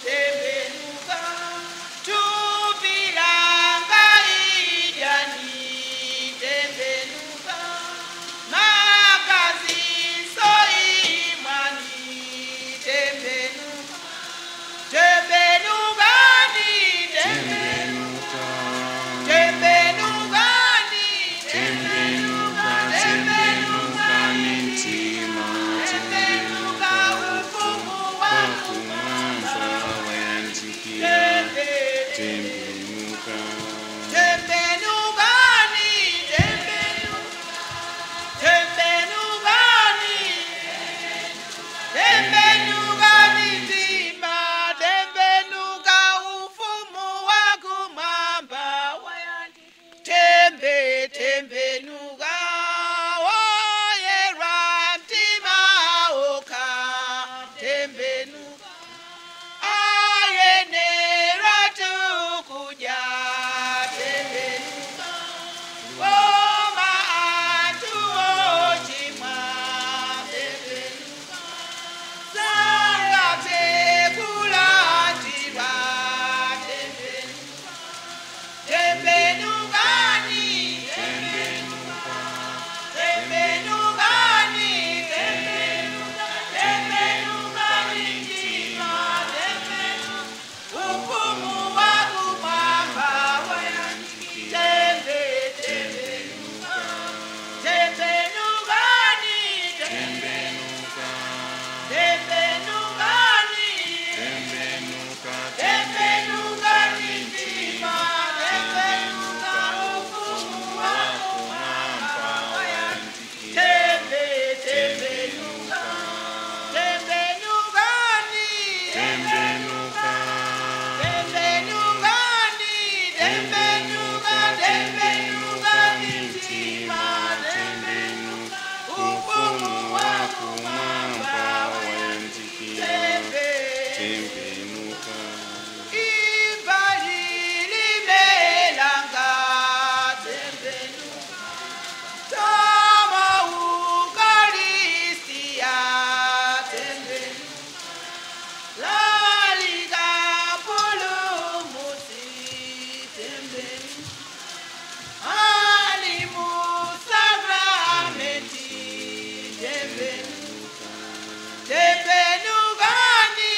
Tembenuka, tupilanga idyani. Tembenuka, magazi soimwani. Tembenuka, tembenukani, tembenuka, tembenukani, Tembenuka, tembenukani mtima, tembenuka ufumu wakumwamba wayandikira. Tembenuka, tembenukani, tembenuka, tembenukani, tembenukani mtima, tembenuka ufumu wakumwamba wayandi. Tembe, tembenuka, woyera mtima okha. Tembenuka, ayenera tukudya. Tembenuka, koma anthu ochimwa. Tembenuka, sangathe kulandira. Tembenuka, tembenukani, tembenuka, tembenukani, tembenuka, tembenukani mtima, tembenuka ufumu wakumwamba wayandikira. Tembe, tembenuka, tembenukani, tembenuka, tembenukani, tembenuka, tembenukani mtima, tembenuka ufumu wakumwamba wayandikira. Tembe, tembenuka, tembenukani, Tembenuka, tembenukani, tembenuka, tembenukani mtima, tembenuka ufumu wakumwamba wayandikira. Tembe, Tembenuka, imbali limelanga. Tembenuka, tama ukaristia. Tembenuka, lalika pulumusi. Tembenuka, alimu sakramenti. Tembenuka, tembenukani,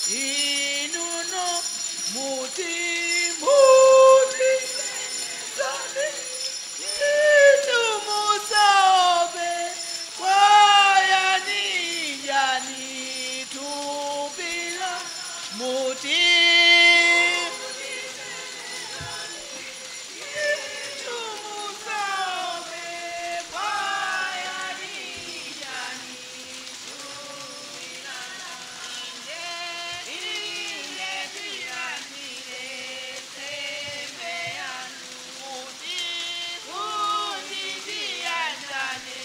Inuno muti muti sani Tumusaobe kwayani yani tupila muti Tumusaobe kwayani yani tupila Inde tiyanire sembeyan muti kuti tiyanjane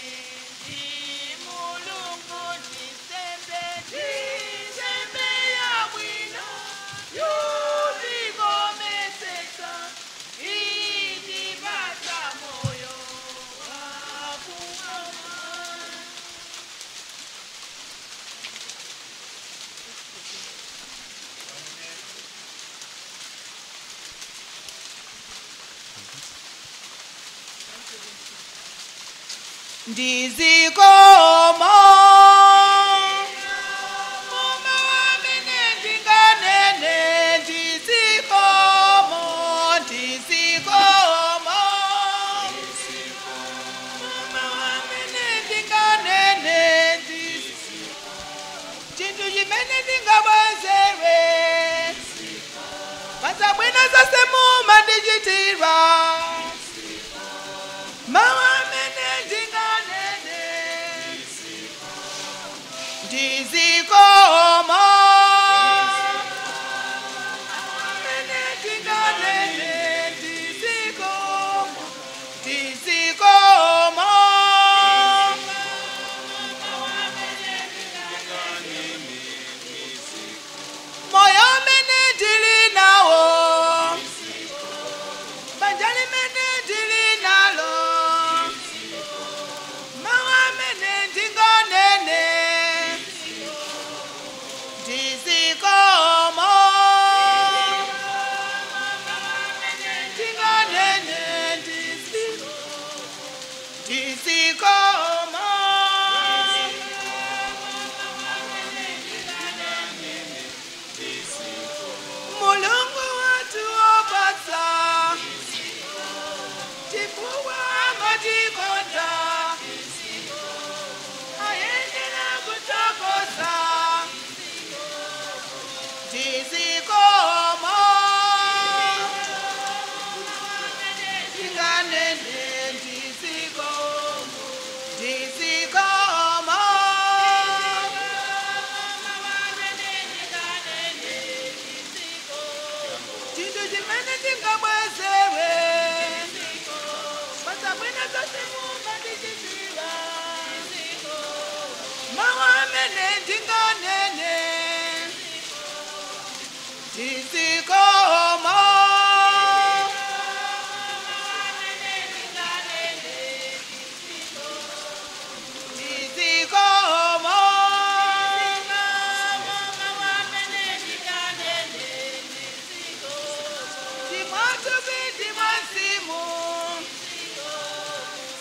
ndi Mulungu ndisembe ndisembe yabwino yutikomesetsa itipatsa moyo wakumwamba. Ndizikomo mama ndinganene ndizikomo ndizikomo mama ndinganene chinthu chimene ndingabwezere pasabwino zonse mumandichitira mama amene ndinganene ndizikomo amene ndinganene ndizikomo ndizikomo moyo amene ndili nawo banja limene ndili nalo mawu amene ndinganene ndizikomo ndinganene ndizikomo Mulungu wathu wopatsa chifukwa amatikonda ayenera kuthokoza ndizikomo ndinganene ndizikomo ndizikomo chinthu chimene ndingabwezere pasabwino zonse mumandichitira mawu amene ndinganene ndizikomo ndizikomo ndimwatupi ndimwazimu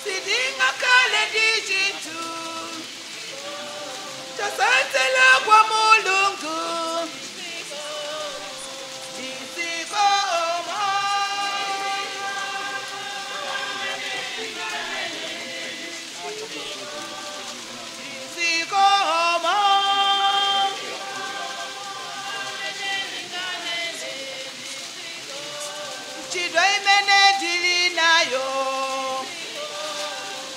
sindingakhale ndi chinthu chosatsela kwa Mulungu ndizikomo ndizikomo ntchito imene ndili nayo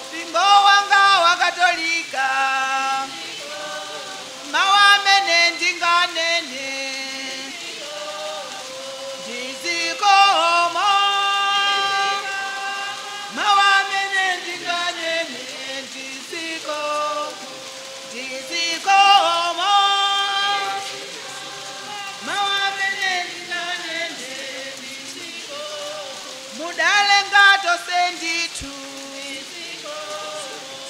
mpingo wanga wakatolika mawu amene ndinganene ndizikomo mawu amene ndinganene ndizikomo mawu amene ndinganene mudalenga tonse ndithu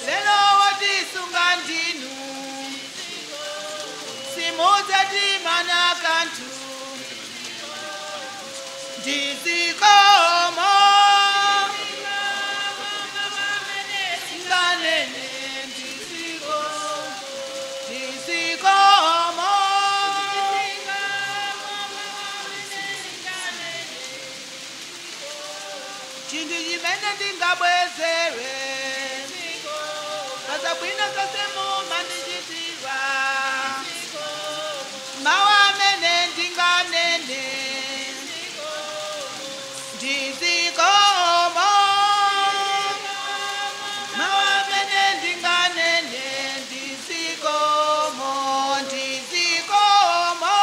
lero wotisunga ndinu simudzatimana kanthu ndizikomo nganene ndizikomo ndizikomo. Chinthu chimene ndingabwezere pazabwino zonse mumandichitira. Mawu amene ndinganene ndizikomo. Mawu amene ndinganene ndizikomo, ndizikomo.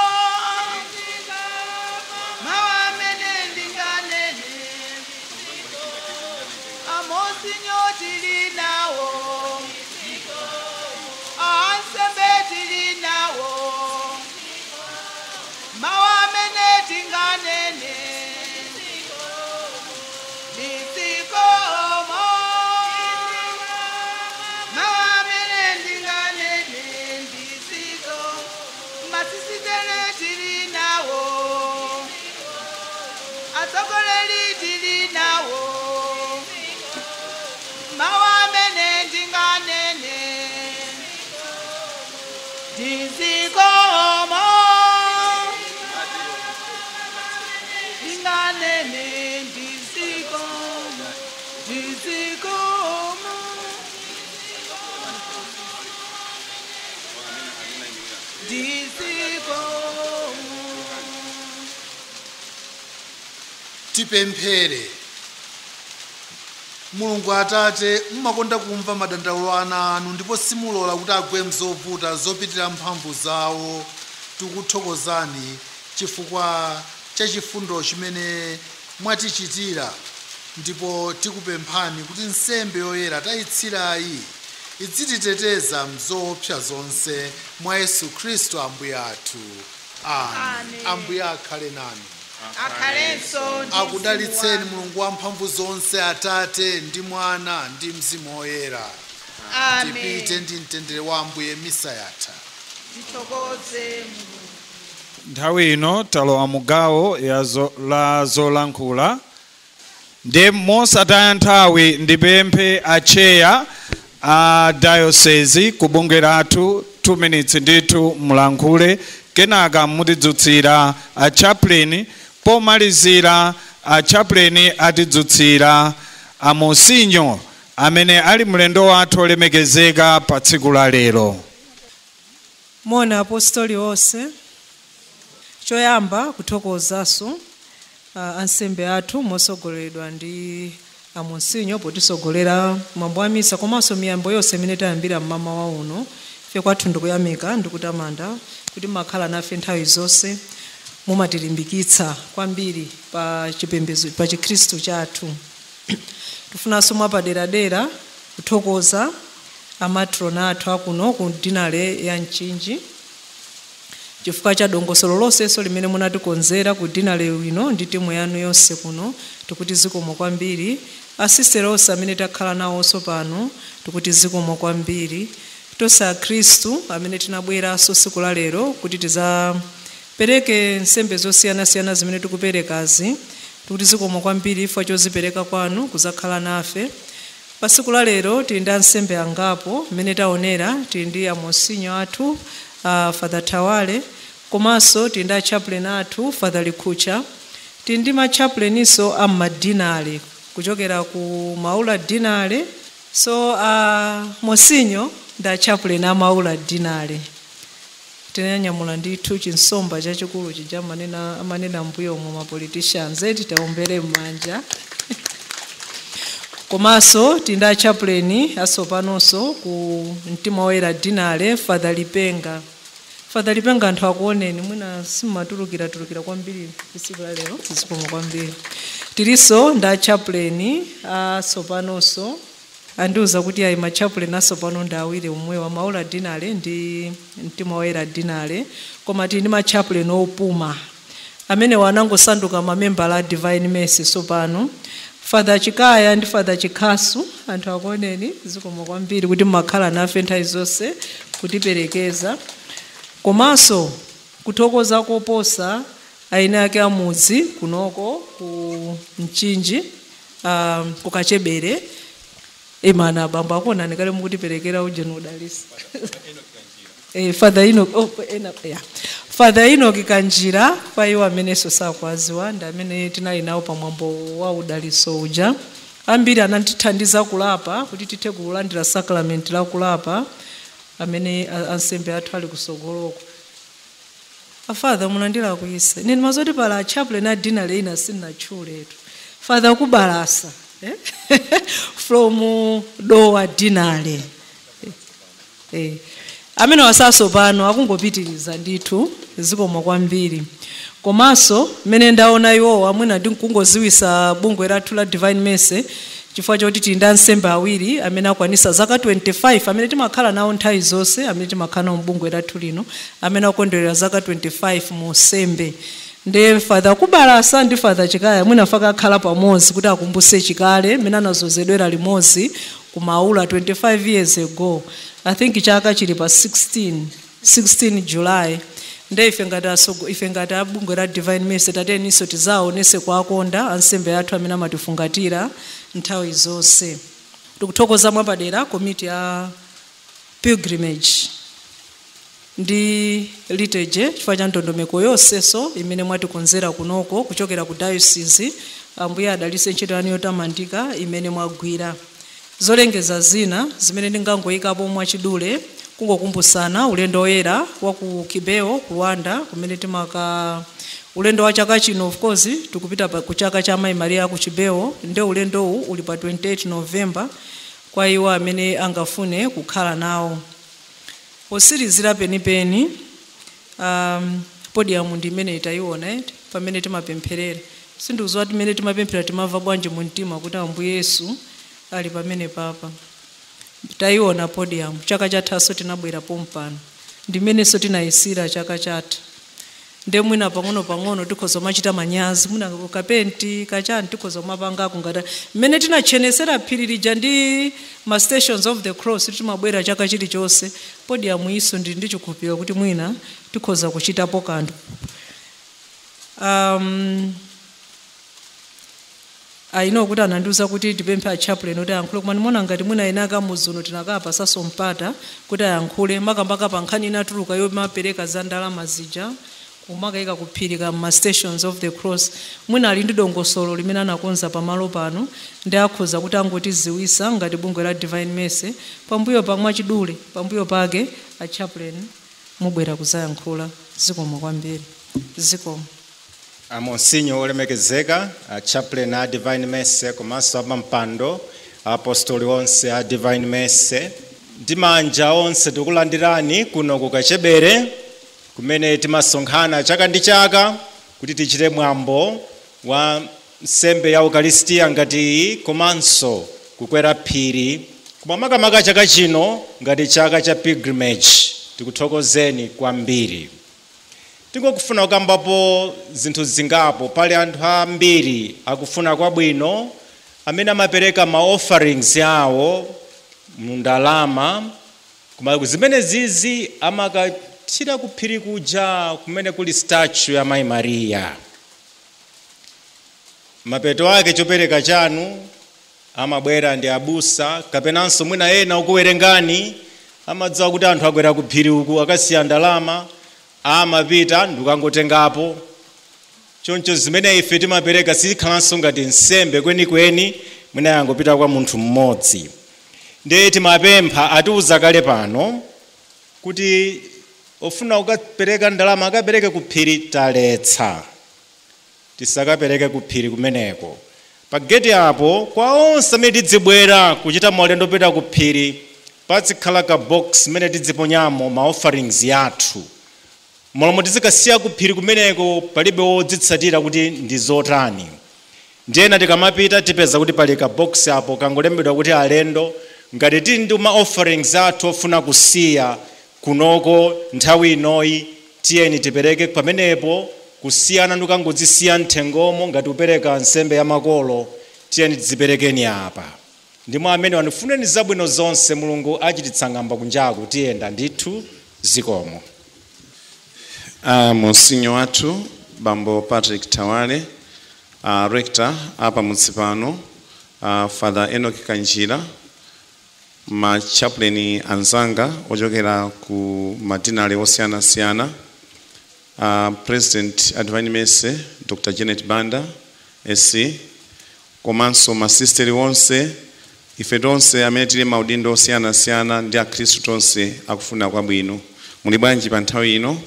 Mawu amene ndinganene. Amosinyo tili nawo, ansembe tili nawo. Mawu amene tinganene ndizikomo. Mawu amene ndinganene ndiziko. Masisitere tili nawo, atsogoleri tili nawo. Mawu amene ndinganene ndizikomo. Ndinganene ndizikomo, ndizikomo, ndizikomo. Tipemphere. Mulungu Atate, mumakonda kumva madandaulo ana anu ndipo simulola kuti agwe mzovuta zopitira mphamvu zawo. Tikuthokozani chifukwa cha chifundo chimene mwatichitira, ndipo tikupemphani kuti nsembe yoyera tayitsirayi idzititeteza mzoopsa zonse mwa Yesu Khristu Ambuye athu. Amen. Ambuye akhale nanu. Akhalenso ndi Akudalitseni Mulungu wamphamvu zonse, Atate ndi Mwana ndi Mzimu Woyera. Amen. Tipite ndi mtendere wa Ambuye. Misa yatha. Tithokoze Mulungu. Nthawi ino talowa mugawo ya la zolankhula, ndi mosataya nthawi ndipemphe acheya a diocese ku bungwe lathu, 2 minutes ndithu mulankhule, kenaka mutidzutsira a chaplain, pomalizira a chaplain atidzutsira a Monsinyo amene ali mlendo wathu olemekezeka pa tsiku la lero. Moni apostoli onse. Choyamba kuthokozanso ansembe athu mosogoleredwa ndi amonsinyo potisogolera mwambo wa misa komanso miyambo yonse imene tayambira mmamawa uno. Ife kwathu ndikuyamika ndikutamanda kuti makhala nafe nthawi zonse, mumatilimbikitsa kwambiri pa chipembedzo, pa Chikhristu chathu. Tifunanso mwapaderadera kuthokoza amatrona athu akuno ku dinale ya Mchinji chifukwa cha dongosolo lonsenso limene munatikonzera ku dinale ino ndi timu yanu yonse kuno. Tikuti zikomo kwambiri. Asistere onse amene takhala nawonso pano, tikuti zikomo kwambiri. Tonse Akhristu amene tinabweranso tsiku la lero kuti tizapereke nsembe zosiyanasiyana zimene tikuperekazi, tikuti zikomo kwambiri chifukwa chozipereka kwanu kuzakhala nafe pa tsiku la lero. Tili ndi ansembe angapo mmene taonera. Tili ndi amonsinyo athu, Father Tawale, komanso tili ndi a chaplain athu, Father Likhucha. Tili ndi ma chaplaininso ammadinale kuchokera ku Maula Dinale. So monsinyo ndi a chaplain a Maula Dinale. Tinanyamula ndithu chinsomba chachikulu chija amanena, amanena mbuyomo ma politicians eti. Taombere m'manja. Komanso tili ndi a chaplain asopanonso ku Mtima Woyera Dinale, Father Lipenga. Father Lipenga, anthu akuoneni, mwina simmatulukira tulukira kwambiri tsiku la lero. Zikomo kwambiri. Tilinso ndi a chaplain asopanonso. Andiuza kuti ayi, ma chaplain asopano ndi awiri omwe wa Maula Dinale ndi Mtima Woyera Dinale, koma tili ndi ma chaplain opuma amene wanangosanduka mamembala a Divine Mercy sopano, Father Chikaya ndi Father Chikhasu. Anthu akuoneni. Zikomo kwambiri kuti mmakhala nafe nthawi zonse kutiperekeza. Komanso kuthokoza koposa aine ake amudzi kunoko ku Mchinji, ku Kachebere. Imana abambo akuonani kale mukutiperekera ujeni udalisa. Father Enoch, oh, ena, yeah. Father Enoch Kanjira, kwa iwo amenenso sakwaziwa, ndi amene tinali nawo pamwambo wa udaliso uja. Ambiri anatithandiza kulapa kuti tithe kulandira sacrament la kulapa, amene ansembe athu ali kusogoloko. Afather mulandira kuyisa ine ndimazoti pala chaplain a deanery ina sindinatchuletu. Father Kubalasa, from Dowa Deanery, amene wasaso pano akungopitiriza ndithu, zikomo kwambiri. Komanso mmene ndaona iwowa, mwina ndinkungoziwisa bungwe lathu la Divine Mercy, chifukwa choti tili ndi ansembe awiri amene akwanisa zaka 25, amene timakhala nawo nthawi zonse, amene timakhala nawo mbungwe lathu lino, amene akondwerera zaka 25 mu nsembe, ndi Father Kubalasa ndi Father Chikaya. Mwina faka akhala pamodzi kuti akumbuse chikale mmene anazozedwera limodzi kumaula 25 years ago. I think chaka chili pa 16 July. Nde ife ngati abungwe la Divine Mercy, tateninso tizaonese kuakonda ansembe athu amene amatifungatira nthawi zonse. Tikuthokoza mwapadera komiti ya pilgrimage ndi liturgy chifukwa cha ndondomeko yonsenso imene mwatikonzera kunoko kuchokera ku diocese. Ambuye adalitse ntchito yanu yotamandika imene mwagwira. Zolengeza zina zimene ndingangoyikapo mwachidule, kungokumbusana ulendo woyera wa ku Kibeho ku Rwanda, kumene timaka ulendo wa chaka chino. Of course tikupita ku chaka cha Mayi Maria ku Kibeho, nde ulendowu uli pa 28 November kwa iwo amene angafune kukhala nawo. Posirizira penipeni, podium ndi imene itayiona eti pamene timapempherera. Sindikudziwa timene timapemphera timamva bwanji mu mtima kuti Ambuye Yesu ali pamene papa. Tayiona podium, chaka chathaso tinabwera pompano, ndimenenso tinayisira chaka chatha. Nde mwina pang'ono pang'ono tikhoza machita manyazi, mwina kapenti kachani tikhoza mapangako ngati mmene tinachenesera phiri lija ndi ma Stations of the Cross timabwera chaka chilichonse. Podium iso ndili ndi chikhulupiriro kuti mwina tikhoza kuchitapo kanthu. I know kuti anandiuza kuti tipemphe a chaplain kuti ayankhule, koma ndimaona ngati mwina ena akamuzuno tinakapasaso mpata kuti ayankhule, makambaka pa nkhani inatuluka yomapereka za ndalama zija kumakayika kuphirika ma Stations of the Cross. Mwina ali ndi dongosolo limene anakonza pamalo pano, ndi akhoza kuti angotiziwisa ngati bungwe la Divine Mercy pambuyo pa mwachidule. Pambuyo pake a chaplain mubwera kuzayankhula. Zikomo kwambiri, zikomo. Amonsinyo olemekezeka, a chaplain a Divine Mercy komanso apampando, apostoli onse a Divine Mercy ndi manja onse, tikulandirani kuno ku Kachebere kumene timasonkhana chaka ndi chaka kuti tichite mwambo wa nsembe ya Ukaristiya ngati iyi, komanso kukwera phiri, koma makamaka chaka chino ngati chaka cha pilgrimage. Tikuthokozeni kwambiri. Tingokufuna kukambapo zinthu zingapo. Pali anthu ambiri akufuna kwabwino amene amapereka ma offerings awo mundalama, koma zimene zizi amakathira kuphiri kuja kumene kuli statue ya Mayi Mariya. Mapeto ake chopereka chanu amabwera ndi abusa kapenanso mwina ena ukuwerengani, amadziwa kuti anthu akwera kuphiri uku akasiya ndalama, amapita ndikukangotengapo. Choncho zimene ife timapereka sizikhalanso ngati nsembe kwenikweni, mwina yangopita kwa munthu mmodzi. Ndiye timapempha, atiuza kale pano kuti ofuna kukapereka ndalama akapereke kuphiri, taletsa, tisakapereke kuphiri kumeneko. Pa geti apo, kwa onse amene tidzibwera kuchita maulendo opita kuphiri, pazikhala ka box mmene tidziponyamo ma offerings yathu, momwe tizikasiya kuphiri kumeneko, palibe wodzitsatira kuti ndi zotani. Ndiyena tikamapita tipeza kuti pali ka box apo kangolembedwa kuti alendo. Ngati tili ndi ma offerings athu ofuna kusiya kunoko nthawi inoyi, tiyeni tipereke pamenepo, kusiyana ndi kangodzisiya mthengomo ngati kupereka nsembe ya makolo. Tiyeni tidziperekeni apa. Ndimo amene wandifuneni zabwino zonse. Mulungu achititsa ng'amba kunjaku, tiyenda ndithu. Zikomo. Monsinyo wathu Bambo Patrick Tawale, rector apa mudzi pano, Father Enoch Kanjira, ma chaplain anzanga ochokera ku ma deanery osiyanasiyana, President a Divine Mercy Dr. Janet Banda SC, komanso masisteri onse, ife tonse amene tili maudindo osiyanasiyana ndi akhristu tonse akufuna kwabwino. Muli bwanji pa nthawi ino?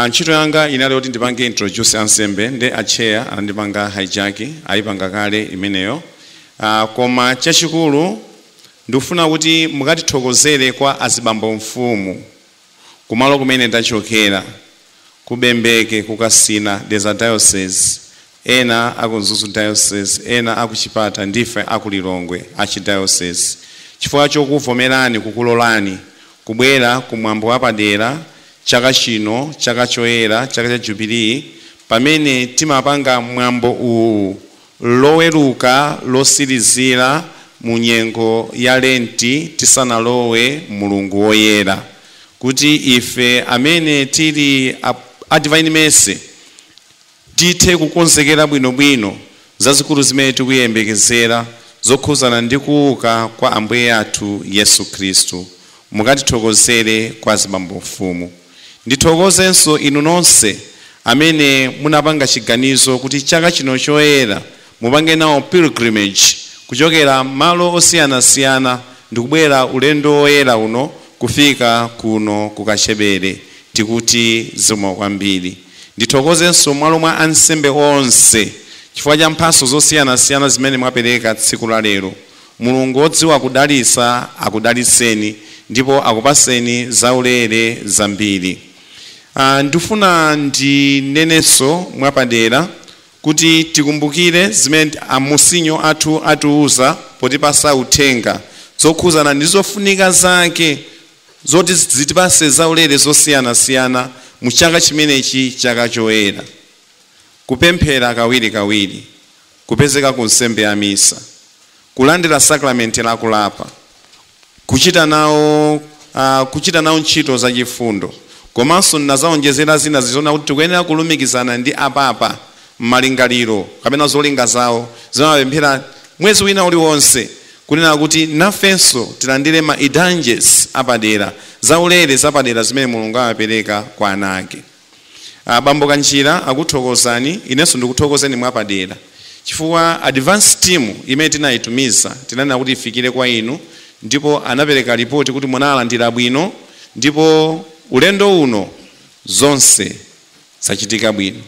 Ntchito yanga inali yoti ndipange introduce ansembe, ndi acheya anandipanga hijack, ayipanga kale imeneyo. Koma chachikulu ndikufuna kuti mukatithokozere kwa azibambo mfumu kumalo kumene ndachokera, kubembeke, kukasina Deza Diocese, ena aku Mzuzu Diocese, ena aku Chipata, ndife aku Lilongwe Archdiocese, chifukwa chokuvomerani, kukulolani kubwera kumwambo wapadera chaka chino, chaka choyera, chaka cha Jubilee, pamene timapanga mwambo uwu loweruka losirizira mu nyengo ya lenti tisanalowe Mulungu woyera, kuti ife amene tili a Divine Mercy tithe kukonzekera bwinobwino zazikulu zimene tikuyembekezera zokhuzana ndi kuuka kwa Ambuye athu Yesu Khristu. Mukatithokozere kwa azibambo mfumu. Ndithokozenso inu nonse amene munapanga chiganizo kuti chaka chino choyera mupange nawo pilgrimage kuchokera malo osiyanasiyana ndikubwera ulendo woyera uno kufika kuno kukachebere. Tikuti zikomo kwambiri. Ndithokozenso mwalo mwa ansembe onse chifukwa cha mphatso zosiyanasiyana zimene mwapereka tsiku la lero. Mulungu wodziwa kudalitsa akudalitseni ndipo akupaseni zaulere zambiri. Ndifuna ndinenenso mwapadera kuti tikumbukire zimene amusinyo athu atiuza potipasa uthenga zokhuzana ndi zofunika zake zoti zitipase zaulere zosiyanasiyana mu chaka chimenechi, chaka choyera. Kupemphera kawirikawiri, kupezeka ku nsembe ya misa, kulandira sakramenti lakulapa, kuchita nawo ntchito zachifundo, komanso nazaonjezera zina zizona kuti tikuyenera kulumikizana ndi apapa m'malingaliro kapena zolinga zawo zimapemphera mwezi wina uliwonse, kunena kuti nafenso tilandire ma indulgences apadera, zaulere zapadera zimene Mulungu amapereka kwa ana ake. Bambo Kanjira akuthokozani, inenso ndikuthokozeni mwapadera chifukwa advance team imene tinayitumiza tinanena kuti ifikire kwa inu, ndipo anapereka ripoti kuti munalandira bwino, ndipo ulendo uno zonse zachitika bwino.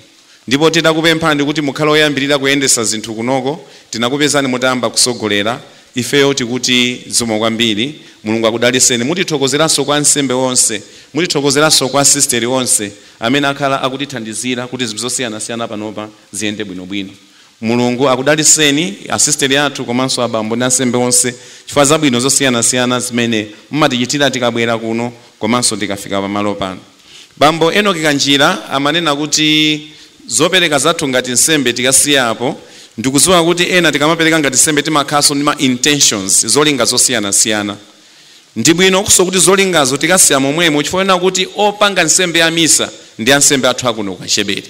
Ndipo tidakupemphani kuti mukhale oyambirira kuyendesa zinthu kunoko, tinakupezani mutayamba kusogolera. Ifeyo tikuti zikomo kwambiri. Mulungu akudalitseni. Mutithokozeranso kwa ansembe onse, mutithokozeranso kwa sisteri onse amene akhala akutithandizira kuti zinthu zosiyanasiyana panopa ziyende bwinobwino. Mulungu akudalitseni asisteri athu komanso abambo ndi ansembe onse chifukwa zabwino zosiyanasiyana zimene mumatichitira tikabwera kuno komanso tikafika pamalo pano. Bambo Enoki Kanjira amanena kuti zopereka zathu ngati nsembe tikasiyapo, ndikudziwa kuti ena tikamapereka ngati nsembe timakhaso ndi ma intentions, zolinga zosiyanasiyana. Ndi bwino kuso kuti zolingazo tikasiya momwemo, chifukwa kuti opanga nsembe ya misa ndi ansembe athu akuno kachebere.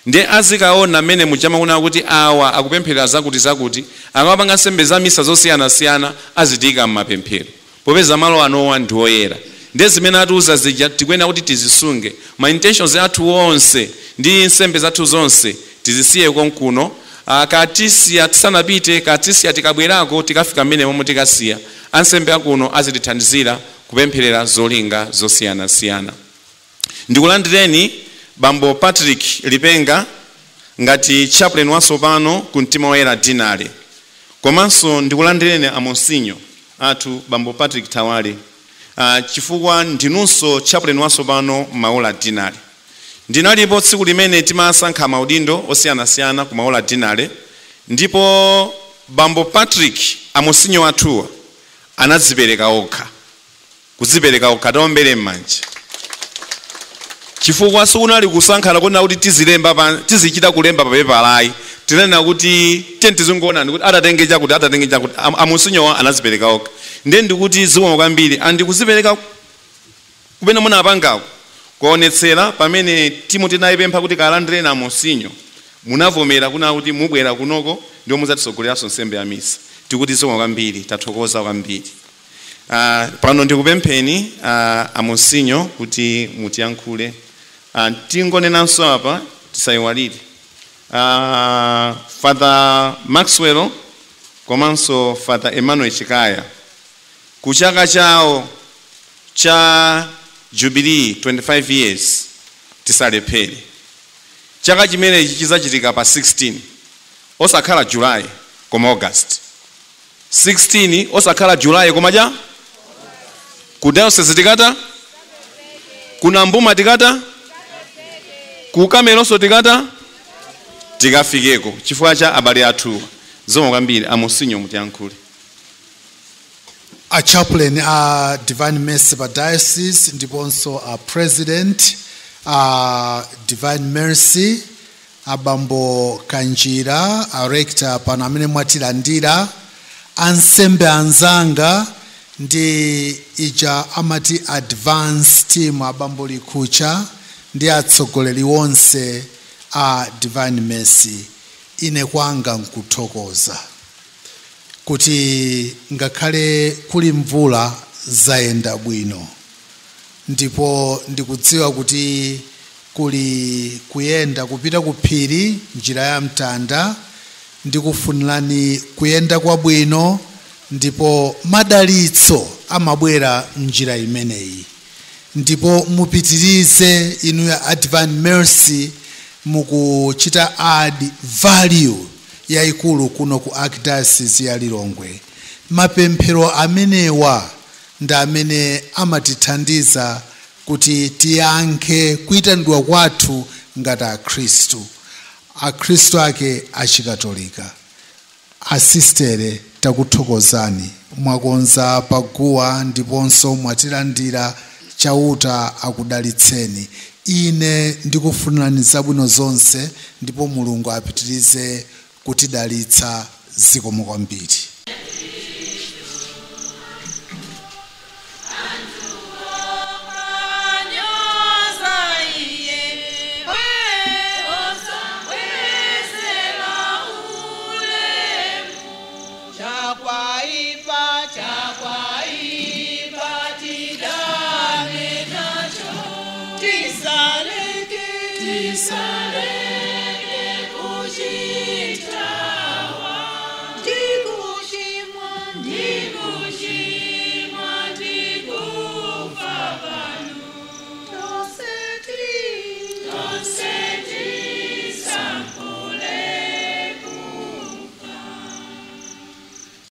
Ndi azikaona mmene muchamaona kuti awa akupemphera zakuti zakuti, akapanga nsembe za misa zosiyanasiyana azitika m'mapemphero, popeza malo anowa ndi oyera. Ndiye zimene atiuza zija tikuyenera kuti tizisunge. Ma intentions athu onse ndi nsembe zathu zonse tizisiye konkuno. Katisiya tisanapite, katisiya tikabwerako, tikafika mmene momwe tikasiya. Ansembe akuno azitithandizira kupempherera zolinga zosiyanasiyana. Ndikulandireni Bambo Patrick Lipenga ngati chaplain watsopano ku Mtima Woyera Dinale, komanso ndikulandireni amonsinyo athu Bambo Patrick Tawale, chifukwa ndinunso chaplain watsopano Maula Dinale. Ndinalipo tsiku limene timasankha maudindo osiyanasiyana ku Maula Dinale, ndipo Bambo Patrick amonsinyo athuwa anadzipereka okha, kudzipereka okha, taombere m'manja, chifukwa sikunali kusankhana kunena kuti tizilemba tizichita kulemba pa pepalayi. Tinanena kuti tizingoonani kuti atatenge chakuti atatenge chakuti. Amonsinyowa anadzipereka okha. Ndiye ndikuti zikomo kwambiri andikuzipereka kumene munapangako kuonetsera pamene timu tinayipempha kuti kalandireni amonsinyo, munavomera kuna kuti mubwera kunoko ndipo mudzatisogoleranso nsembe ya misa. Tikuti zikomo kwambiri, tathokoza kwambiri. Pano ndikupempheni amonsinyo kuti mutiyankhule Tingonenanso apa tisayiwalire Father Maxwell komanso Father Emmanuel Chikaya ku chaka chawo cha Jubilee 25 years tisalephere. Chaka chimenechi chizachitika pa 16 osakhala July koma August 16, osakhala July koma ja ku diocese tikata, kuna Mbuma tikata, ku Kamelonso tikata, tikafikeko chifukwa cha abale athu. Zomwe kwambiri amosinyo mutiyankhule. A chaplain a Divine Mercy pa diocese ndiponso a president a Divine Mercy, abambo Kanjira, a rector pano amene mwatilandira, ansembe anzanga ndi ija amati advance team, abambo Likucha ndi atsogoleri onse a Divine Mercy, ine kwanga nkuthokoza kuti ngakhale kuli mvula zayenda bwino, ndipo ndikudziwa kuti kuli kuyenda kupita ku phiri njira ya mtanda. Ndikufunirani kuyenda kwabwino, ndipo madalitso amabwera njira imeneyi, ndipo mupitirize inu ya Divine Mercy mukuchita add value yayikulu kuno ku Archdiocese ya Lilongwe. Mapemphero amenewa ndi amene amatithandiza kuti tiyankhe kuyitanidwa kwathu ngati akhristu, akhristu ake achikatolika. Asistere, takuthokozani, mwakonza paguwa ndiponso mwatilandira. Chauta akudalitseni. Ine ndikufunirani zabwino zonse ndipo Mulungu apitirize kutidalitsa. Zikomo kwambiri. Ndikuchimwa, ndikufa pano. Toseti, toseti.